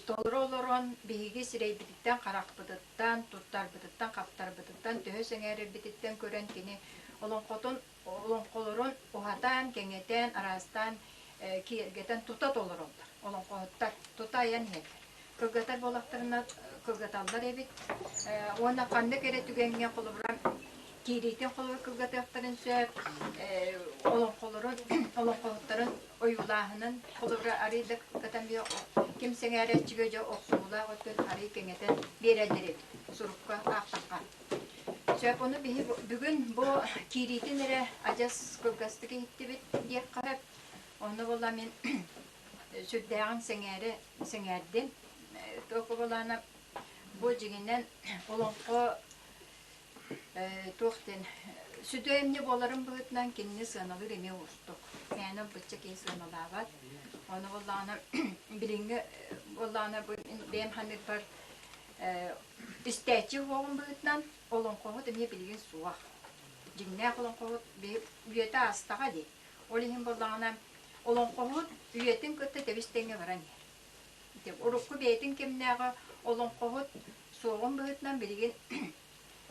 толору олорон биһиги сирэйбититтэн-харахпытыттан, туттарбытыттан-хаптарбытыттан, төһө сэҥээрэрбититтэн көрөн кини олоҥхотун олоҥхолорун уһатан, кэҥэтэн, араастаан киэргэтэн тута толороллор. Олоҥхоһуттар тута айан иһэллэр. Кылгатар буоллахтарына кылгаталлар эбит. Уонна ханнык эрэ түгэҥҥэ холобура киириитин холобур кылгатыахтарын сөп, олоҥхолорун, олоҥхоһуттарын ойуулааһынын холобура арыый да кылгатан ким сэҥээрээччигэ дьэ охсуһуулаах өттүн арыый кэҥэтэн биэрэллэр эбит сурукка аахтахха. Сөп, ону биһи бүгүн бу киириитин эрэ адьас кылгастык иһиттибит диэххэ сөп. Онно буолла мин сүрдээҕин сэҥээрэ сэҥээрдим. Туох буолаана бу дьиҥинэн олоҥхо туох диэн сүдү эмне буоларын быһыытынан кинини сыаналыыр эмиэ уустук. Мээнэ ылбычча киһи сыаналаабат. Ону буоллаҕына билиҥҥи буоллаҕына бу бэйэм саныырбар истээччи уоҕун быһыытынан олоҥхоһут эмиэ билигин суох. Дьиҥнээх олоҥхоһут үйэтэ аастаҕа дии. Ол иһин буоллаҕына олоҥхоһут үйэтин кытта тэбис-тэҥҥэ баран иһэр. Ити урукку бэйэтин кэмнээҕи олоҥхоһут суоҕун быһыытынан билигин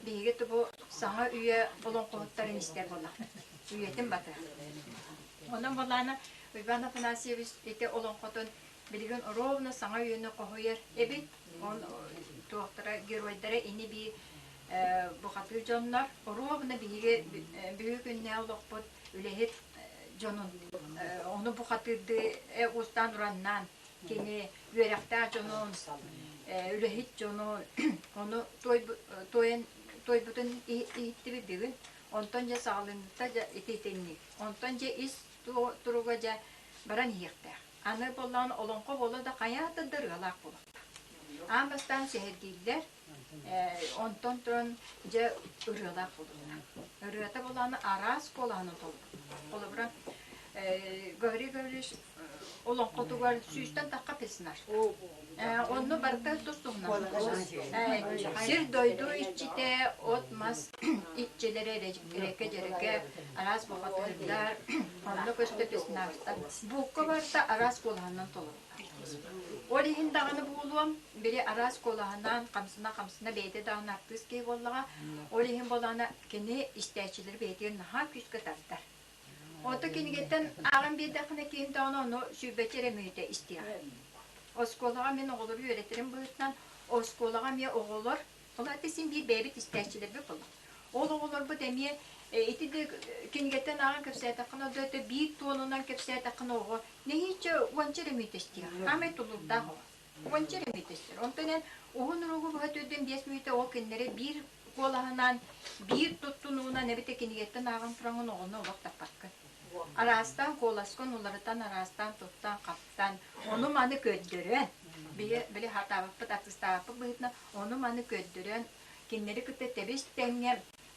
биһиги бу саҥа үйэ олоҥхоһуттарын истэр буоллахпыт. Үйэтин батыһан. Онон буоллаҕына Иван Афанасьевич ити олоҥхотун билигин ровно саҥа үйэни хоһуйар эбит. Он туохтара геройдара ини-бии бухатыыр дьоннор ровно биһиги бүгүн күннээҕи олохпут үлэһит дьонун ону бухатыырдыы уустаан ураннаан кини үөрэхтээх дьонун үлэһит дьонун ону туойан туойбутун иһиттибит бүгүн онтон дьэ саҕаланыыта дьэ ити итинник онтон дьэ ис туруга дьэ баран иһиэхтээх аны буоллаҕына олоҥхо буола да хайаата да ырыалаах буолуохтаах аан бастаан сэһэргииллэр Онтон туран дьэ ырыалаах буолуохтаах. Ырыата буоллаҕына араас куолаһынан толорбут. Холобура, Гаврил Гаврильевич олоҥхотугар сүүстэн тахха персонаж. Онно барыта тус-туһунан. Сир-дойду иччитэ, от-мас иччилэрэ, эрэкэ-дьэрэкэ, араас бухатыырдар, онно көстө персонажтар. Буукка барыта араас куолаһынан толорбут. Ол иһин даҕаны буолуом, били араас куолаһынан хамсана-хамсана бэйэтэ даҕаны артыыс киһи буоллаҕа. Ол иһин буоллаҕына кини истээччилэри бэйэтигэр наһаа күүскэ тардар. Ото кинигэттэн ааҕан биэрдэххинэ киһим даҕаны ону сүүрбэччэ эрэ мүнүүтэ истиэҕэ. Оскуолаҕа мин оҕолору үөрэтэрим быһыытынан оскуолаҕа эмиэ оҕолор, ол аата син биир бэйэбит истээччилэрбит буоллах. Ол оҕолорбут эмиэ ити да кинигэттэн ааҕан кэпсээтэххинэ, да биир туонунан кэпсээтэххинэ оҕо Нэһииччэ уонча эрэ мүөтэ истиэх. Хаамай тулуурдаах оҕо. Уонча эрэ мүөтэ истэр. Онтон эн уһун уруогу быһа төрдүн 5 мүнүүтэ ол кинилэри биир куолаһынан, биир туттунуунан эбэтэр кинигэттэн ааҕан тураҥҥын оҕону олох таппаккын. Араастаан куоласкын уларытан, араастаан туттан-хаптан, ону-маны көрдөрөн, били, били хатаабаппыт, артыстаабаппыт быһыытынан ону-маны көрдөрөн, кинилэри кытта тэбис-тэҥҥэ.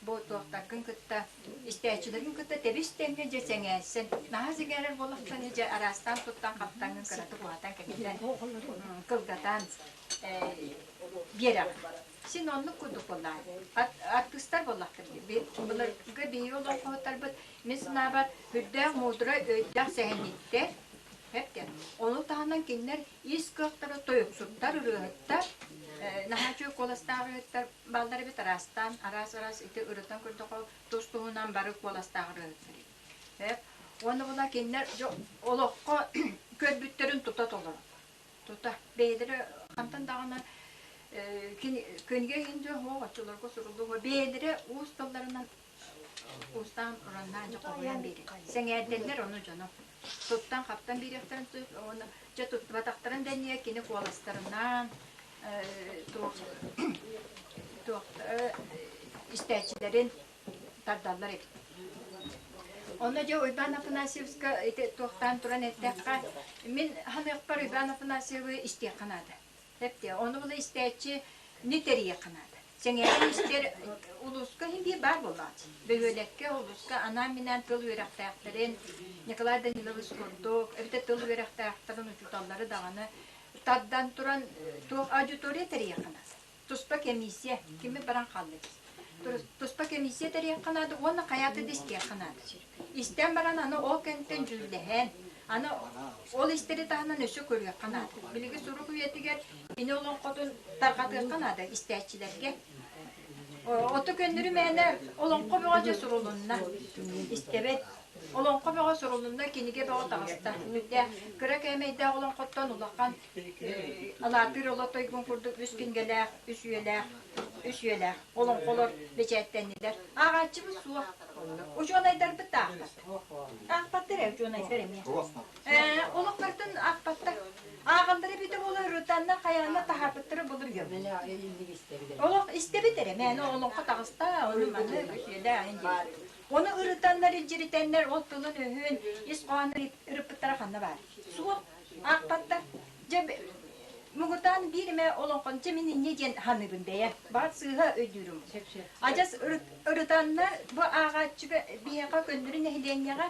Бу туохтаргын кытта, истээччилэргин кытта тэбис-тэҥҥэ дьэ сэҥээрсэн, наһаа сэҥээрэр буоллаххына дьэ араастаан туттан хаптаҥҥын кыратык уһатан кэҥэтэн, кылгатан биэрэҕин. Син оннук курдук буоллаҕа. Артыыстар буоллахтар дии. Былыргы биһиги олоҥхоһуттарбыт мин санаабар үрдээх муударай өйдөөх сэһэнньиттэр. Эптэ. Ону таһынан кинилэр ис кыахтара тойуксуттар, ырыаһыттар, наһаа үчүгэй куоластаах ырыаһыттар бааллар эбит араастаан, араас-араас ити ырытан көрдөххө тус-туһунан бары куоластаах ырыаһыттар эбит. Эп. Уонна була кинилэр олоххо көрбүттэрин тута толороллор. Тута бэйэлэрэ хантан даҕаны кинигэ иһин дьэ оһох оччолорго суруллуо бэйэлэрэ уус тылларынан уустаан ураннаан дьэ хоһуйан биэрэр. Сэҥээрдэллэр ону дьону. Туттан-хаптан биэриэхтэрин сөп уонна дьэ туттубатахтарын да иннигэр кини куоластарынан туох туох истээччилэрин тардаллар эбит. Онно дьэ Уйбаан Афанасьевска ити туохтаан туран эттэххэ, мин ханыахпар Уйбаан Афанасьевы истиэххэ наада. Эптэ, ону була истээччи не тэрийиэххэ наада. Сэҥээрэн истэр улууска иһин биир баар буоллаҕа. Бөһүөлэккэ, улууска анаан-минээн тыл үөрэхтээхтэрин, Николай Данилович курдук, эбэтэр тыл үөрэхтээхтэрин учууталлары даҕаны тардан туран туох аудитория тэрийиэххэ наада. Туспа комиссия, кими баран хааллыбыт. Туспа комиссия тэрийиэххэ наада уонна хайаата да истиэххэ наада. Истэн баран аны ол кэнниттэн дьүүллэһэн, аны ол истэри таһынан өссө көрүөххэ наада. Билигин сурук үйэтигэр кини олоҥхотун тарҕатыахха наада истээччилэргэ. Оту көннөрү мээнэ олоҥхо бөҕө дьэ сурулунна. Истэбэт. Олоҥхо бөҕө сурулунна, кинигэ бөҕө таҕыста. Үрдээх кыра кээмэйдээх олоҥхоттон улахан Алаатыыр олотойгун курдук үс кинигэлээх, үс үйэлээх, үс үйэлээх олоҥхолор бэчээттэннилэр. Ааҕааччыбыт суох. Учуонайдарбыт да аахпат. Аахпаттар ээ, учуонайдар эмиэ. Олохторун аахпаттар. Ааҕаллара эбитэ буоллар ырытаннар хайаанна таһаарбыттара былыр Олох истэбит эрэ, мээнэ олоҥхо таҕыста, ону маны үс үйэлээх иһин диэбит. Ону ырытаннар, илдьиритэннэр ол тылын-өһүн, ис хоһоонун ырыппыттара ханна баар? Суох. Аахпаттар. Дьэ, муҥутаан биир эмэ олоҥхону дьэ мин инньэ диэн саныыбын бэйэ. Баҕар сыыһа өйдүүрүм. Адьас ырытаннар бу ааҕааччыга биһиэхэ көннөрү нэһилиэнньэҕэ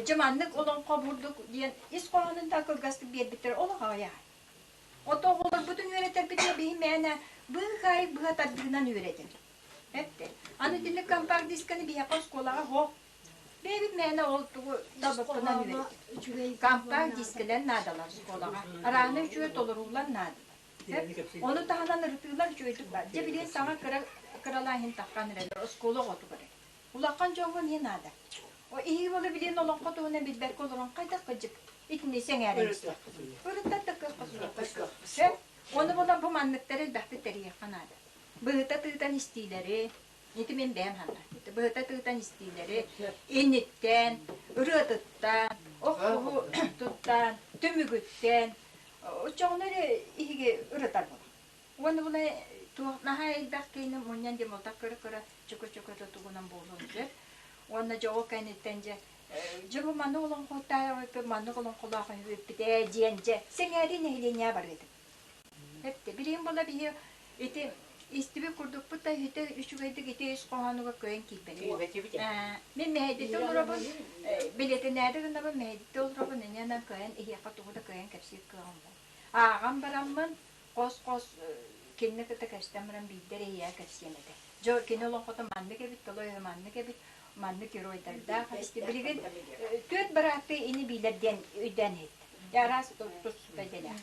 дьэ маннык олоҥхо бурдук диэн ис хоһоонун да кылгастык биэрбиттэр олох аҕыйах. Ото оҕолорбутун үөрэтэрбитигэр биһи мээнэ быыкаайык быһа тардыынан үөрэтэр. Эттэ. Аны итинник компакт-дисканы биһиэхэ оскуолаҕа хоһ Бэйэбит мээнэ ол тугу талбыппынан үөрэттим. Компакт-дискэлэр наадалар оскуолаҕа. Араана үчүгэй толоруулар наадалар. Ону таһынан ырытыылар үчүгэйдик баар. Дьэ билигин саҥа кыра кыралаан иһин таххан эрэллэр оскуола оҕотугар. Улахан дьоҥҥо эмиэ наада. О иһиги буола билигин олоҥхо туһунан билбэккэ олорон хайдах кырдьык итини сэҥээрэн истиэххэ. Ырыттар да кыахха суох. Сөп. Ону булан бу манныктары элбэхтик тэрийиэххэ наада. Быһыта тыытан истиилэри, Ити мин бэйэм ханна. Быһыта тыытан истиилэри, инниттэн, ырыатыттан, ох-оһу туттан, түмүгүттэн, оччоҕуна эрэ иһиги ырытар буолар. Уонна була туох наһаа элбэх киһини мунньан диэн буолтах кыра-кыра чөкө-чөкө тугунан буолуон сөп. Уонна дьэ ол кэнниттэн дьэ дьэ бу маннык олоҥхоттаах маннык олоҥхолоох үһүбүппүт ээ диэн дьэ сэҥээрии нэһилиэнньэҕэ барыа этим. Эптэ билигин буола биһи ити истибит курдукпут да ити үчүгэйдик ити ис хоһоонугар кыайан киирбэтибит. Мин мэһэйдэтэ олоробун, билэтинээри гынабын мэһэйдэтэ олоробун инньэ кыайан иһиэхэ тугу да кыайан кэпсиир кыаҕым суох. Ааҕан бараммын хос-хос кинини кытта кэпсэтэн баран биирдэ эрэ иһийэ кэпсиэм этэ. Дьэ кини олоҥхото маннык эбит, тыло-өһө маннык эбит, маннык геройдардаах эбит. Билигин түөрт бырааттыы ини биилэр диэн өйдөөн иһиттим. Араас туспа идэлээх.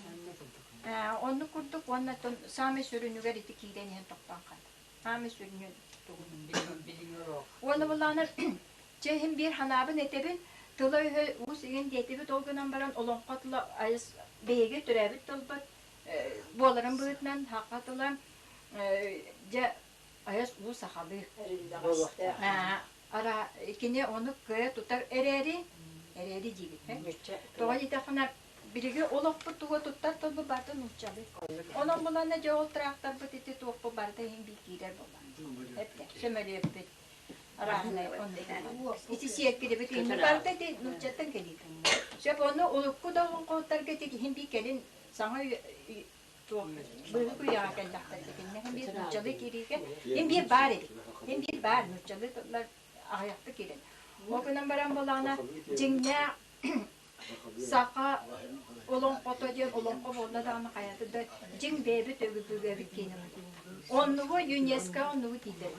Оннук курдук уонна саамай сүрүнүгэр ити киирэн иһэн тохтоон хаалла. Саамай сүрүнү тугун. Уонна булаана чэ иһин биир ханаабын этэбин, тыла-өһө уус игин диэтибит, ол гынан баран олоҥхо тыла айыс биһиги төрөөбүт тылбыт буоларын быһыытынан саха тыла дьэ айас уу сахалыы. Ара кини ону кыайа тутар эрээри, эрээри диибит. Тоҕо диэтэххинэ, билиги олохпут туга туттар тылбыт барыта нууччалыы. Онон буланна дьэ ол тракторбыт ити туохпут барыта иһин биир киирэр буолла. Эптэ, сөмөлүөппүт арааһынай оннук. Ити сиэркилэбит иһин барыта ити нууччаттан кэлиит. Сөп ону улукку да олоҥхоһуттарга ити иһин бии кэлин саҥа туох быыһык үйэҕэ кэллэхтэр итиннэ иһин биир нууччалыы киириигэ иһин биир баар эбит. Мин биир баар нууччалыы тыллар аҕыйахтык киирэн. Ол гынан баран буоллаҕына дьиҥнээх саха олоҥхото диэн олоҥхо буолла даҕаны хайата да дьиҥ бэйэбит өбүгэбит киэнэ Оннугу ЮНЕСКО оннугу тиийдэр.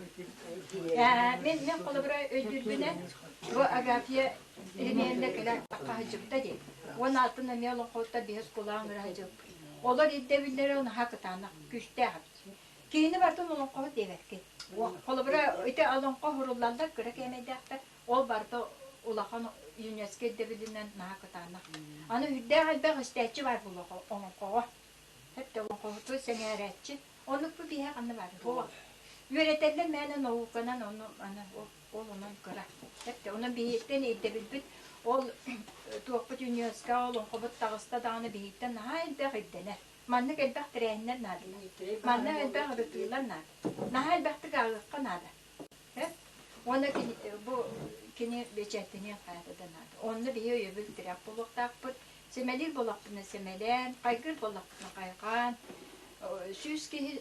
Мен мен холобура өйдүүрбүнэн бу Агафья Ремиэннэ кэлэ хаһыдьыбыта дии. Уон алтын эмиэ олоҥхоттор биһис кулаан ыраһыдьыбыт. Олор ирдэбиллэрэ наһаа кытаанах, күүстээх эбит. Киһини барытын олоҥхоһут диэбэккин. Холобура, ити олоҥхо уһуруллаллар кыра кээмэйдээхтэр, ол барыта улахан ЮНЕСКО ирдэбилинэн наһаа кытаанах. Аны үрдээх элбэх истээччи баар буолуох олоҥхоҕо. Хэттэ олоҥхоһуту сэҥээрээччи. Оннук бу биһиэхэ ханна баар? Суох. Үөрэтэллэр мээнэ науканан ону аны ол онон кыра. Хэттэ онон биһиэттэн ирдэбилбит ол туохпут ЮНЕСКО олоҥхобут таҕыста даҕаны биһиттэн наһаа элбэх ирдэнэр. Маннык элбэх тэрээһиннэр наадалар. Манна элбэх ырытыылар наада. Наһаа элбэхтик ааҕыахха наада. Уонна кини, бу кини бэчээттэниэн хайата да наада. Онно биһи өйөбүл тирэх буолуохтаахпыт. Сэмэлиир буоллахпытына сэмэлээн, хайгыыр буоллахпытына хайҕаан, сүүс киһи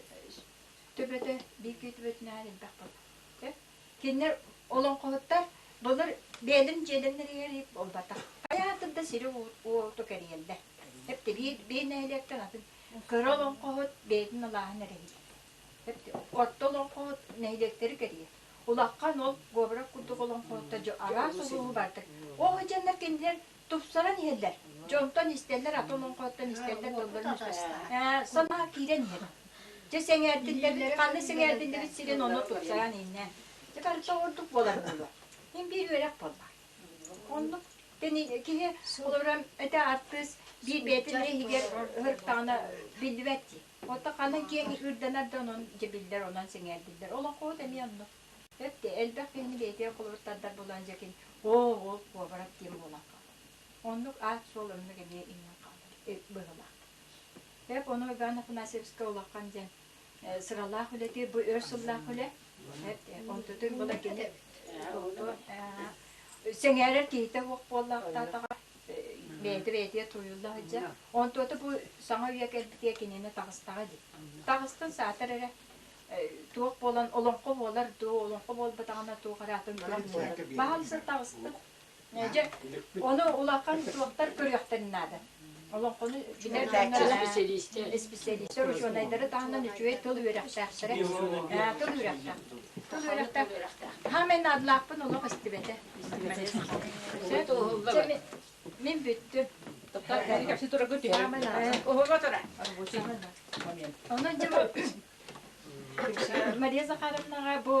төбөтө, биир киһи төбөтүнээн элбэх буолла. Кинилэр олоҥхоһуттар былыр бэйэлэрин дьиэлэрин буолбатах. Хайаатын да сири уоту кэрийэллэр. Эпти биир биир нэһилиэктэн атын кыра олоҥхоһут бэйэтин алааһын эрэһит. Эпти орто олоҥхоһут нэһилиэктэри кэрийэр. Улахан ол Говоров курдук олоҥхоһуттар дьо араас улууһу бардыр. Ол дьоннор кинилэр тупсаран иһэллэр. Дьонтон истэллэр, атын олоҥхоттон истэллэр, тылларын үстэ. Санаа киирэн иһэр. Дьэ сэҥээрдиллэбит, ханна сэҥээрдиллибит сирин ону тупсаран иһинэ. Дьэ барыта ордук буолар буолуо. Мин биир үөрэх буолла. Оннук киһи олорон этэ артыыс биир бэйэтин иһигэр ыһыртаҕына биллибэт дии. Оттон ханан киэҥ ырданар да онон дьэ биллэр, онон сэҥээрдиллэр. Олоҥхоһут эмиэ оннук. Эпти элбэх киһини бэйэтигэр холобуртардар булан дьэкин оо ол куобарап диэн буолан хаалар. Оннук аат-суол оннук эмиэ иҥэн хаалар быһыылаах. Эп ону Иван Афанасьевичка улахан диэн сыралаах үлэтигэр бу өр сыллаах үлэ. Онтутун була кини сэҥээрэр киһитэ суох буоллахтаатаҕа бэйэтэ бэйэтигэр туйулла сылдьар. Онтуота бу саҥа үйэ кэлбитигэр кинини таҕыстаҕа дии. Таҕыстын саатар эрэ туох буолан олоҥхо буолар дуу, олоҥхо буолбатаҕына туох эрэ атын көрүҥ буолар. Баһаалыста таҕыстын. Дьэ, ону улахан туохтар көрүөхтэрин наада. Олоҥхону билэр дьоннор исписэлиистэр, учуонайдары таһынан үчүгэй тыл үөрэхтээхтэрэ. Тыл үөрэхтээх. Тыл үөрэхтээх. Хаамай наадалаахпын олох истибэтэ. Мин бүттүм. Онон дьэ Мария Захаровнаҕа бу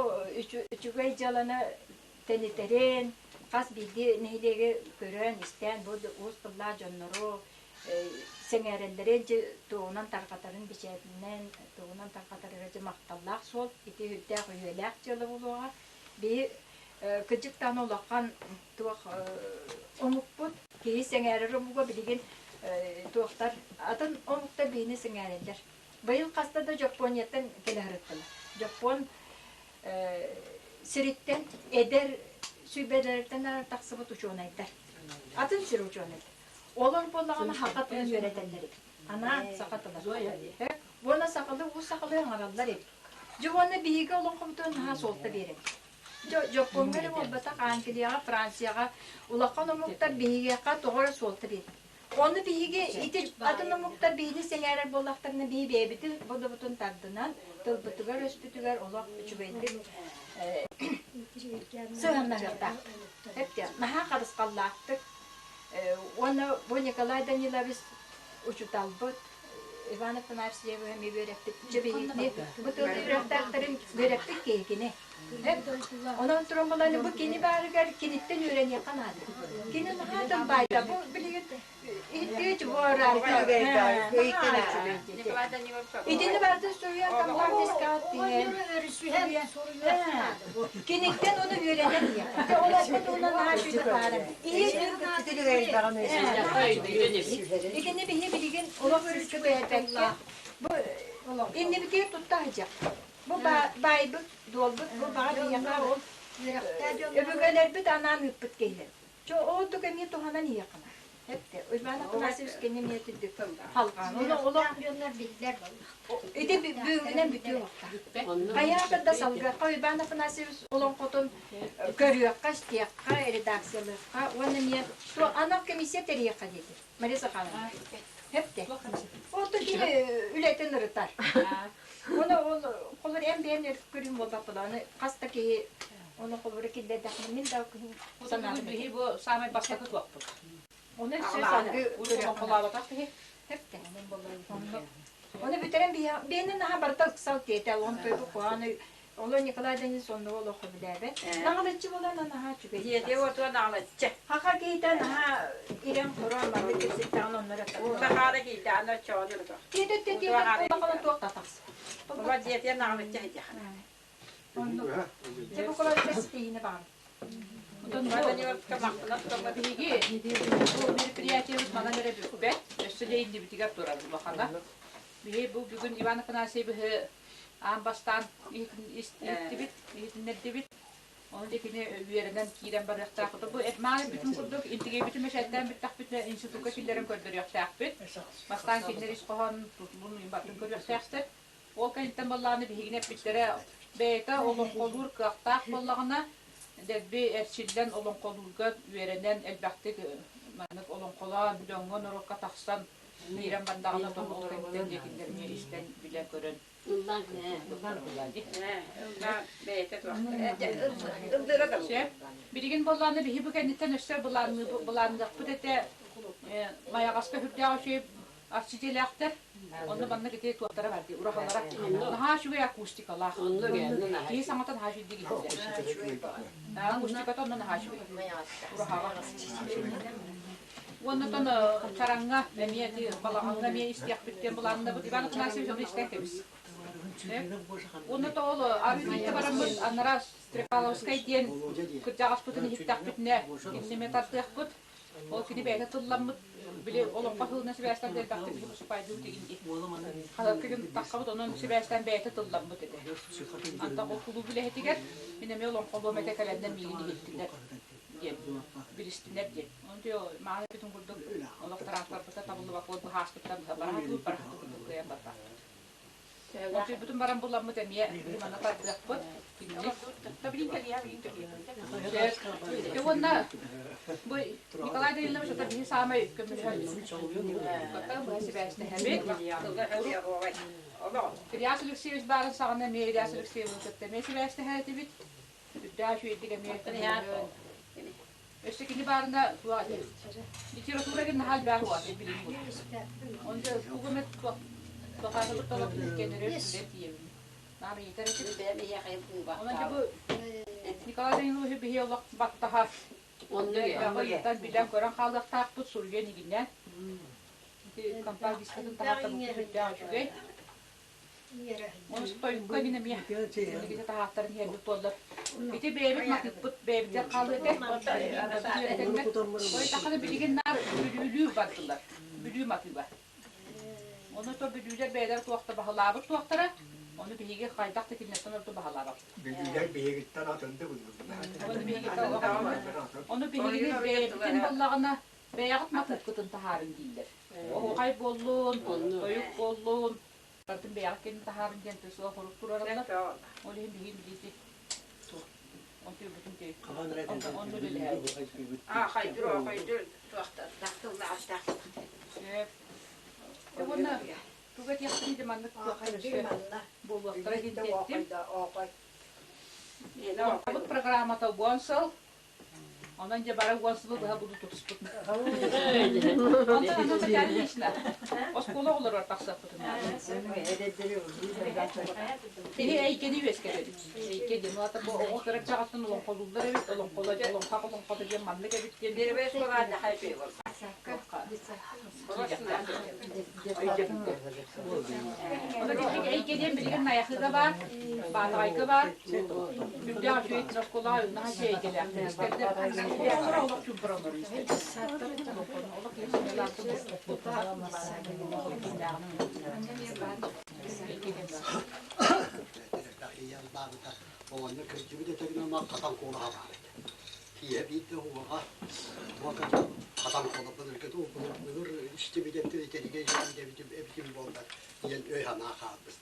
үчүгэй дьыаланы тэнитэрин, хас биирдии нэһилиэги көрөн-истэн бу уус тыллаах дьоннору сэҥээрэллэрин дьэ тугунан тарҕатарын бэчээтинэн тугунан тарҕатарыгар дьэ махталлаах суол ити үрдээх өйүөлээх дьыала буолуоҕа. Биһи кырдьык даҕаны улахан туох омукпут киһи сэҥээрэр омуга билигин туохтар атын омуктар биһини сэҥээрэллэр. Быйыл хаста да Дьоппуонияттан кэлэ сырыттылар. Дьоппуон сириттэн эдэр сүүрбэлэриттэн тахсыбыт учуонайдар. Атын сир учуонайдар. Олор буоллаҕына саха тылын үөрэтэллэр эбит. Анаан саха тыла. Уонна сахалыы уус сахалыы аҥараллар эбит. Дьэ уонна биһиги олоҥхобутун наһаа суолта биэрэбит. Дьоппуоҥҥа эрэ буолбатах, Англияҕа, Францияҕа улахан омуктар биһигиэхэ тоҕо эрэ суолта биэрбит. Ону биһиги ити атын омуктар биһини сэҥээрэр буоллахтарына биһи бэйэбитин бодобутун тардынан тылбытыгар-өспүтүгэр олох үчүгэйдик сыһыаннаһыахтаахпыт. Эптэ наһаа харысхаллаахтык уонна бу Николай Данилович учуталбыт Иван Афанасьевич эмиэ үөрэппит. Дьэ биһигини бу тыл үөрэхтээхтэрин үөрэппит киһи кини. Онон туран булан бу кини баарыгар киниттэн үөрэниэххэ наада. Кини наһаа да байда. Бу билигин иһиттиги Итини барытын суруйан компактискаҕа тиһэн. Киниттэн ону үөрэнэн иһэ. Олохпут уонна наһаа үчүгэй баара. Итини биһи билигин олох сыыска түһэрбэккэ бу иннибитигэр тутта сылдьар. Бу баайбыт, дуолбут, бу баҕа биһиэхэ ол өбүгэлэрбит анаан ыыппыт киһилэр. Чо ол тук эмиэ туһанан иһиэххэ. Эпте, Уйбаан Афанасьевич кини эмиэ түрдүк халҕаан. Оны олох дьоннор биллэр Ити бүгүнэн бүтүө уохта. Хайаатар да салгыахха Уйбаан Афанасьевич олоҥхотун көрүөххэ, истиэххэ, редакциялыахха уонна эмиэ анал комиссия тэрийиэххэ диэтэ. Мария Захаровна. Эпте. Онто кини үлэтин ырытар. Оны ол холор эн бэйэн көрүүм буолбаппын аны хас да киһи оны холобура киллэрдэххинэ мин да санаатым. Биһи бу саамай бастакы туохпут. Оны өссө салгыы олоҥхолообатах киһи. Эптэ. Оны бүтэрэн биһиэнин наһаа барыта ыксал тиэтэл, он тойбу куһаҕаны Олор Николай Данилович оннугу олоххо билээбэт. Наҕылыччы буолан наһаа үчүгэй. Дьиэтэ отуа наҕылыччы. Хаха киһитэ наһаа ирэн-хорон маннык кэпсэттэҕин оннор этэ. Сахаара киһитэ аны оччоҕо дылы. Тиэтэ тиэтэ улахан туох да тахса. Оба дьиэтэ наҕылыччы сидьаха. Оннук. Дьэ бу куларга ситиһиини баҕар. Биһиги бу мероприятиебыт манан эрэ бүппэт, өссө да иннибитигэр турар улахана. Биһи бу бүгүн Иван Афанасьевиһы аан бастаан иһиттибит, иһитиннэрдибит. Ону дьэ кини үөрэнэн киирэн барыахтаахпыт. Бу мааны бүтүн курдук интигэйбитин мөшөттөөн бүттэхпитинэ институкка киллэрэн көрдөрүөхтээхпит. Бастаан кинилэр ис хоһоонун тутулун батын көрүөхтээхтэр. Ол кэнниттэн буоллаҕына биһигини эппиттэрэ бэйэтэ олоҥхолуур кыахтаах буоллаҕына дэлби эрчиллэн олоҥхолуурга үөрэнэн элбэхтик маннык олоҥхолоон дьоҥҥо норуокка тахсан киирэн бардаҕына том ол кэнниттэн диэкиннэр эмиэ истэн билэн көрөн Билигин буоллаҕына биһи бу кэнниттэн өссө былаанныахпыт этэ Майаҕаска үрдээх үчүгэй арчы дьиэлээхтэр. Онно маннык ити туохтара бар дии, урахалара. Наһаа үчүгэй акустикалаах. Киһи саҥата наһаа үчүгэй иһиллэр. Акустиката онно наһаа үчүгэй. Урахаҕа. Уонна тон чараҥҥа эмиэ ити балаҕаҥҥа эмиэ истиэхпит диэн былааннабыт. Иван Афанасьевич ону истэн кэбис. Уонна то ол арыый бараммыт анараа Стрекаловскай диэн кырдьаҕаспытын иһиттэхпитинэ иннеме тардыахпыт. Ол кини бэйэтэ тылламмыт, били олоҥхо сылынан сибээстээн элбэхтик выступайдыы тигинди. Халаккыгын таххабыт, онон сибээстээн бэйэтэ тылламмыт этэ. Антах ол кулууп үлэһитигэр мин эмиэ олоҥхолуом этэ кэлэннэр миигин иһиттилэр диэн, билистинэр диэн. Онон мааны бүтүн курдук олох транспорпыта табыллыбакка ол быһааспыттан быһа бараһатыы бараһатыы курдук кыайан барбаппыт. Отуйбутун баран буламмыт эмиэ манна тардыахпыт. Дьэ уонна бу Николай Данилович это биһи саамай көмөлөһөр быһа сибээстэһэбит. Ильяс Алексеевич баарын саҕана эмиэ Ильяс Алексеевны кытта эмиэ сибээстэһэр этибит. Үрдээх үчүгэйдик эмиэ көмөлөһөн. Өссө кини баарына литература гин наһаа элбэх уот билим. Онно тугу эмэ тохаатыбыт толок кенерер сүлэ тиийэбин. Наам ыйытар этим. Онон дьэ бу Николай Данилович биһи олох баттаха онно ыйытан билэн көрөн хаалыахтаахпыт суруйан игиннэн. Ити композициятын таһааттарбыт сүрдээх үчүгэй. Тойукка мин эмиэ билигин таһааттарын иһэрбит буоллар. Ити бэйэбит матыыппыт бэйэбитигэр хаалыа этэ. Ой, таханы билигин наар бүлүүлүү бардылар. Бүлүү матыыба. Ону то бүлүүлэр бэйэлэр туохта баһылаабыт туохтара, ону биһиги хайдах да кинилэртэн ордук баһылаабаппыт. Бүлүүлэр биһигиттэн атынды буллулар. Ону биһигини бэйэбитин буоллаҕына бэйэҕит матыыпкытын таһаарыҥ дииллэр. Оһуохай буоллун, тойук буоллун, Бардым бэйэҕит кэлин таһаарыҥ диэн суох хорук туруораллар. Ол иһин биһиги билиити онтуйбутун онно үлэлэһэбит. А хайдыр хайдыр туохтар тахтыллаахтаах. Сөп. Уонна туга этиэхпин де маннык туохха буолуохтара диэн тиэттим. Бу программата уон сыл. Онон дьэ бары уон сылы быһа буду тутуспут. Онтон аны Татьяна оскуола оҕолоругар тахсыахпытын наада. Киһи эйгэни үөскэтэбит. Эйгэ диэн улаата бу оҕо кыра чаҕыттан олоҥхолууллар эбит, олоҥхоло олоҥхо олоҥхото диэн маннык эбит диэн. Первая школа Ону итинник эйгэ диэн билигин Найахыга баар, Баатаҕайга баар. Үрдээх үчүгэй оскуолаҕа наһаа үчүгэй эйгэлээхтэр истэрдэр. Оҕолоро олох чуумпура олорор истэрдэр. Олох киһи Оҕонньор кырдьыбыт этэгинэ хатан куолаһа баар этэ. Киэһэ биирдэ уоҕа уока хатан холобурга былыр истибит эбитин эбитин эбитин буоллар диэн өй-санаа хаалбыт.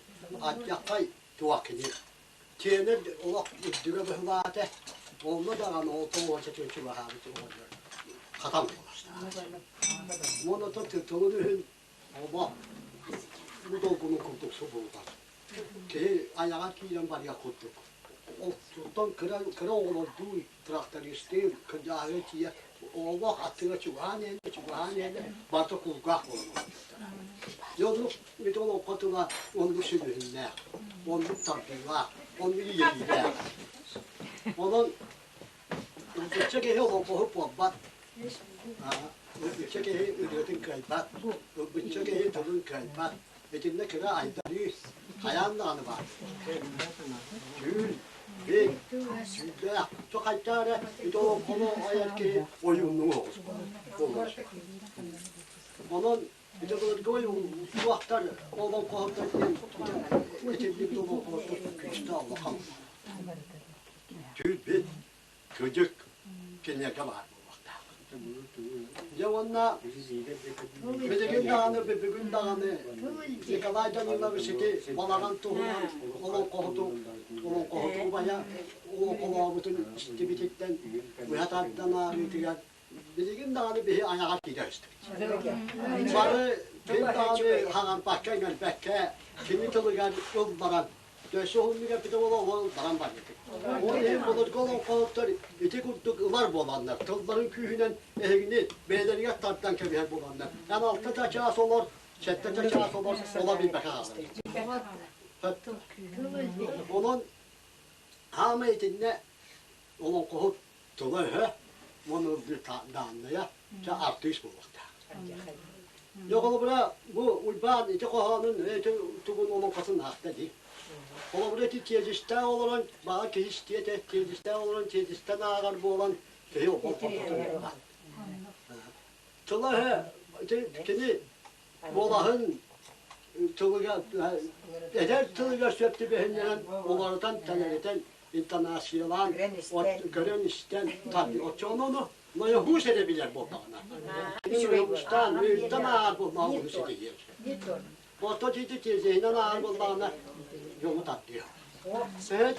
Ардьаххай туох кини тиэнэр олох үрдүгэ быһылаата, онно даҕаны ол тоҕуоча чугаһаабыт оҕонньор хатан буолар. Уонна тылын үһүн олох бу долгунун курдук субуллар. Киһи айаҕар киирэн барыах курдук. Оттон кыра кыра оҕолордуу трактористыыр, кырдьааһыга тиийэ олох аттыга чугаһаан иһэллэр, чугаһаан иһэллэр, барыта кулгаах буолан олорбуттара. Дьэ оннук ити олоҥхо тыла оннук сүлүһүннээх, оннук тардыылаах, оннук иэйиилээх. Онон ылбычча киһи олоҥхоһут буолбат. Ылбычча киһи ырыатын кыайбат, ылбычча киһи тылын кыайбат. Итиннэ кыра айдарыы хайаан даҕаны баар. Түүл, бил, сүүрдээх, хайдах эрэ ити олоҥхону айар киһи ойууннуҥу оҕус буолуон сөп. Онон ити былыргы ойуулуктар олоҥхоһуттар диэн итинник олоҥхоһуттар күүстээх улахан. Түүл, бил, кыдьык кинилэргэ баар буолуохтаах. Дьэ уонна билигин даҕаны бүгүн даҕаны Николай Данилович ити балаҕан туһунан олоҥхоһуту олоҥхоһуту убайа олоҥхолообутун истибититтэн быһа тардан ааҕыытыгар билигин даҕаны биһи айаҕар киирэ истибит. Бары ким даҕаны хаҥарбакка иҥэрбэккэ кини тылыгар ылларан Өссө уһуннук эппитэ буолуо, ол баран барбытым. Ол иһин былыргы олоҥхоһуттар ити курдук ылар буоланнар, тылларын күүһүнэн эһигини бэйэлэригэр тардан кэбиһэр буоланнар, эн алта да чаас олор, сэттэ да чаас олор, ола билбэккэ хаалар. Онон хаама итиннэ олоҥхоһут тыла-өһө уонна ыллыыр дааннайа дьэ артыыс буолуохтаах. Дьэ холобура бу Уйбаан ити хоһоонун ити тугун олоҥхотун аахта дии. Холобура ити тиэдьистээх олорон баҕа киһи истиэтэ тиэдьистээх олорон тиэдьистэн ааҕар буолан киһи олоҥхотун ылбат. Тыла-өһө ити кини буолаһын тылыгар эдэр тылыгар сөп түбэһиннэрэн уларытан тэлэритэн интонациялаан көрөн истэн оччоҕуна ону нойоһуус эрэ билэр буоллаҕына устаан өйүттэн ааҕар буоллаҕына ону ситиһиэр Ото дьиити тиэзэһинэн ааҕар буоллаҕына дьону тардыа. Сөт.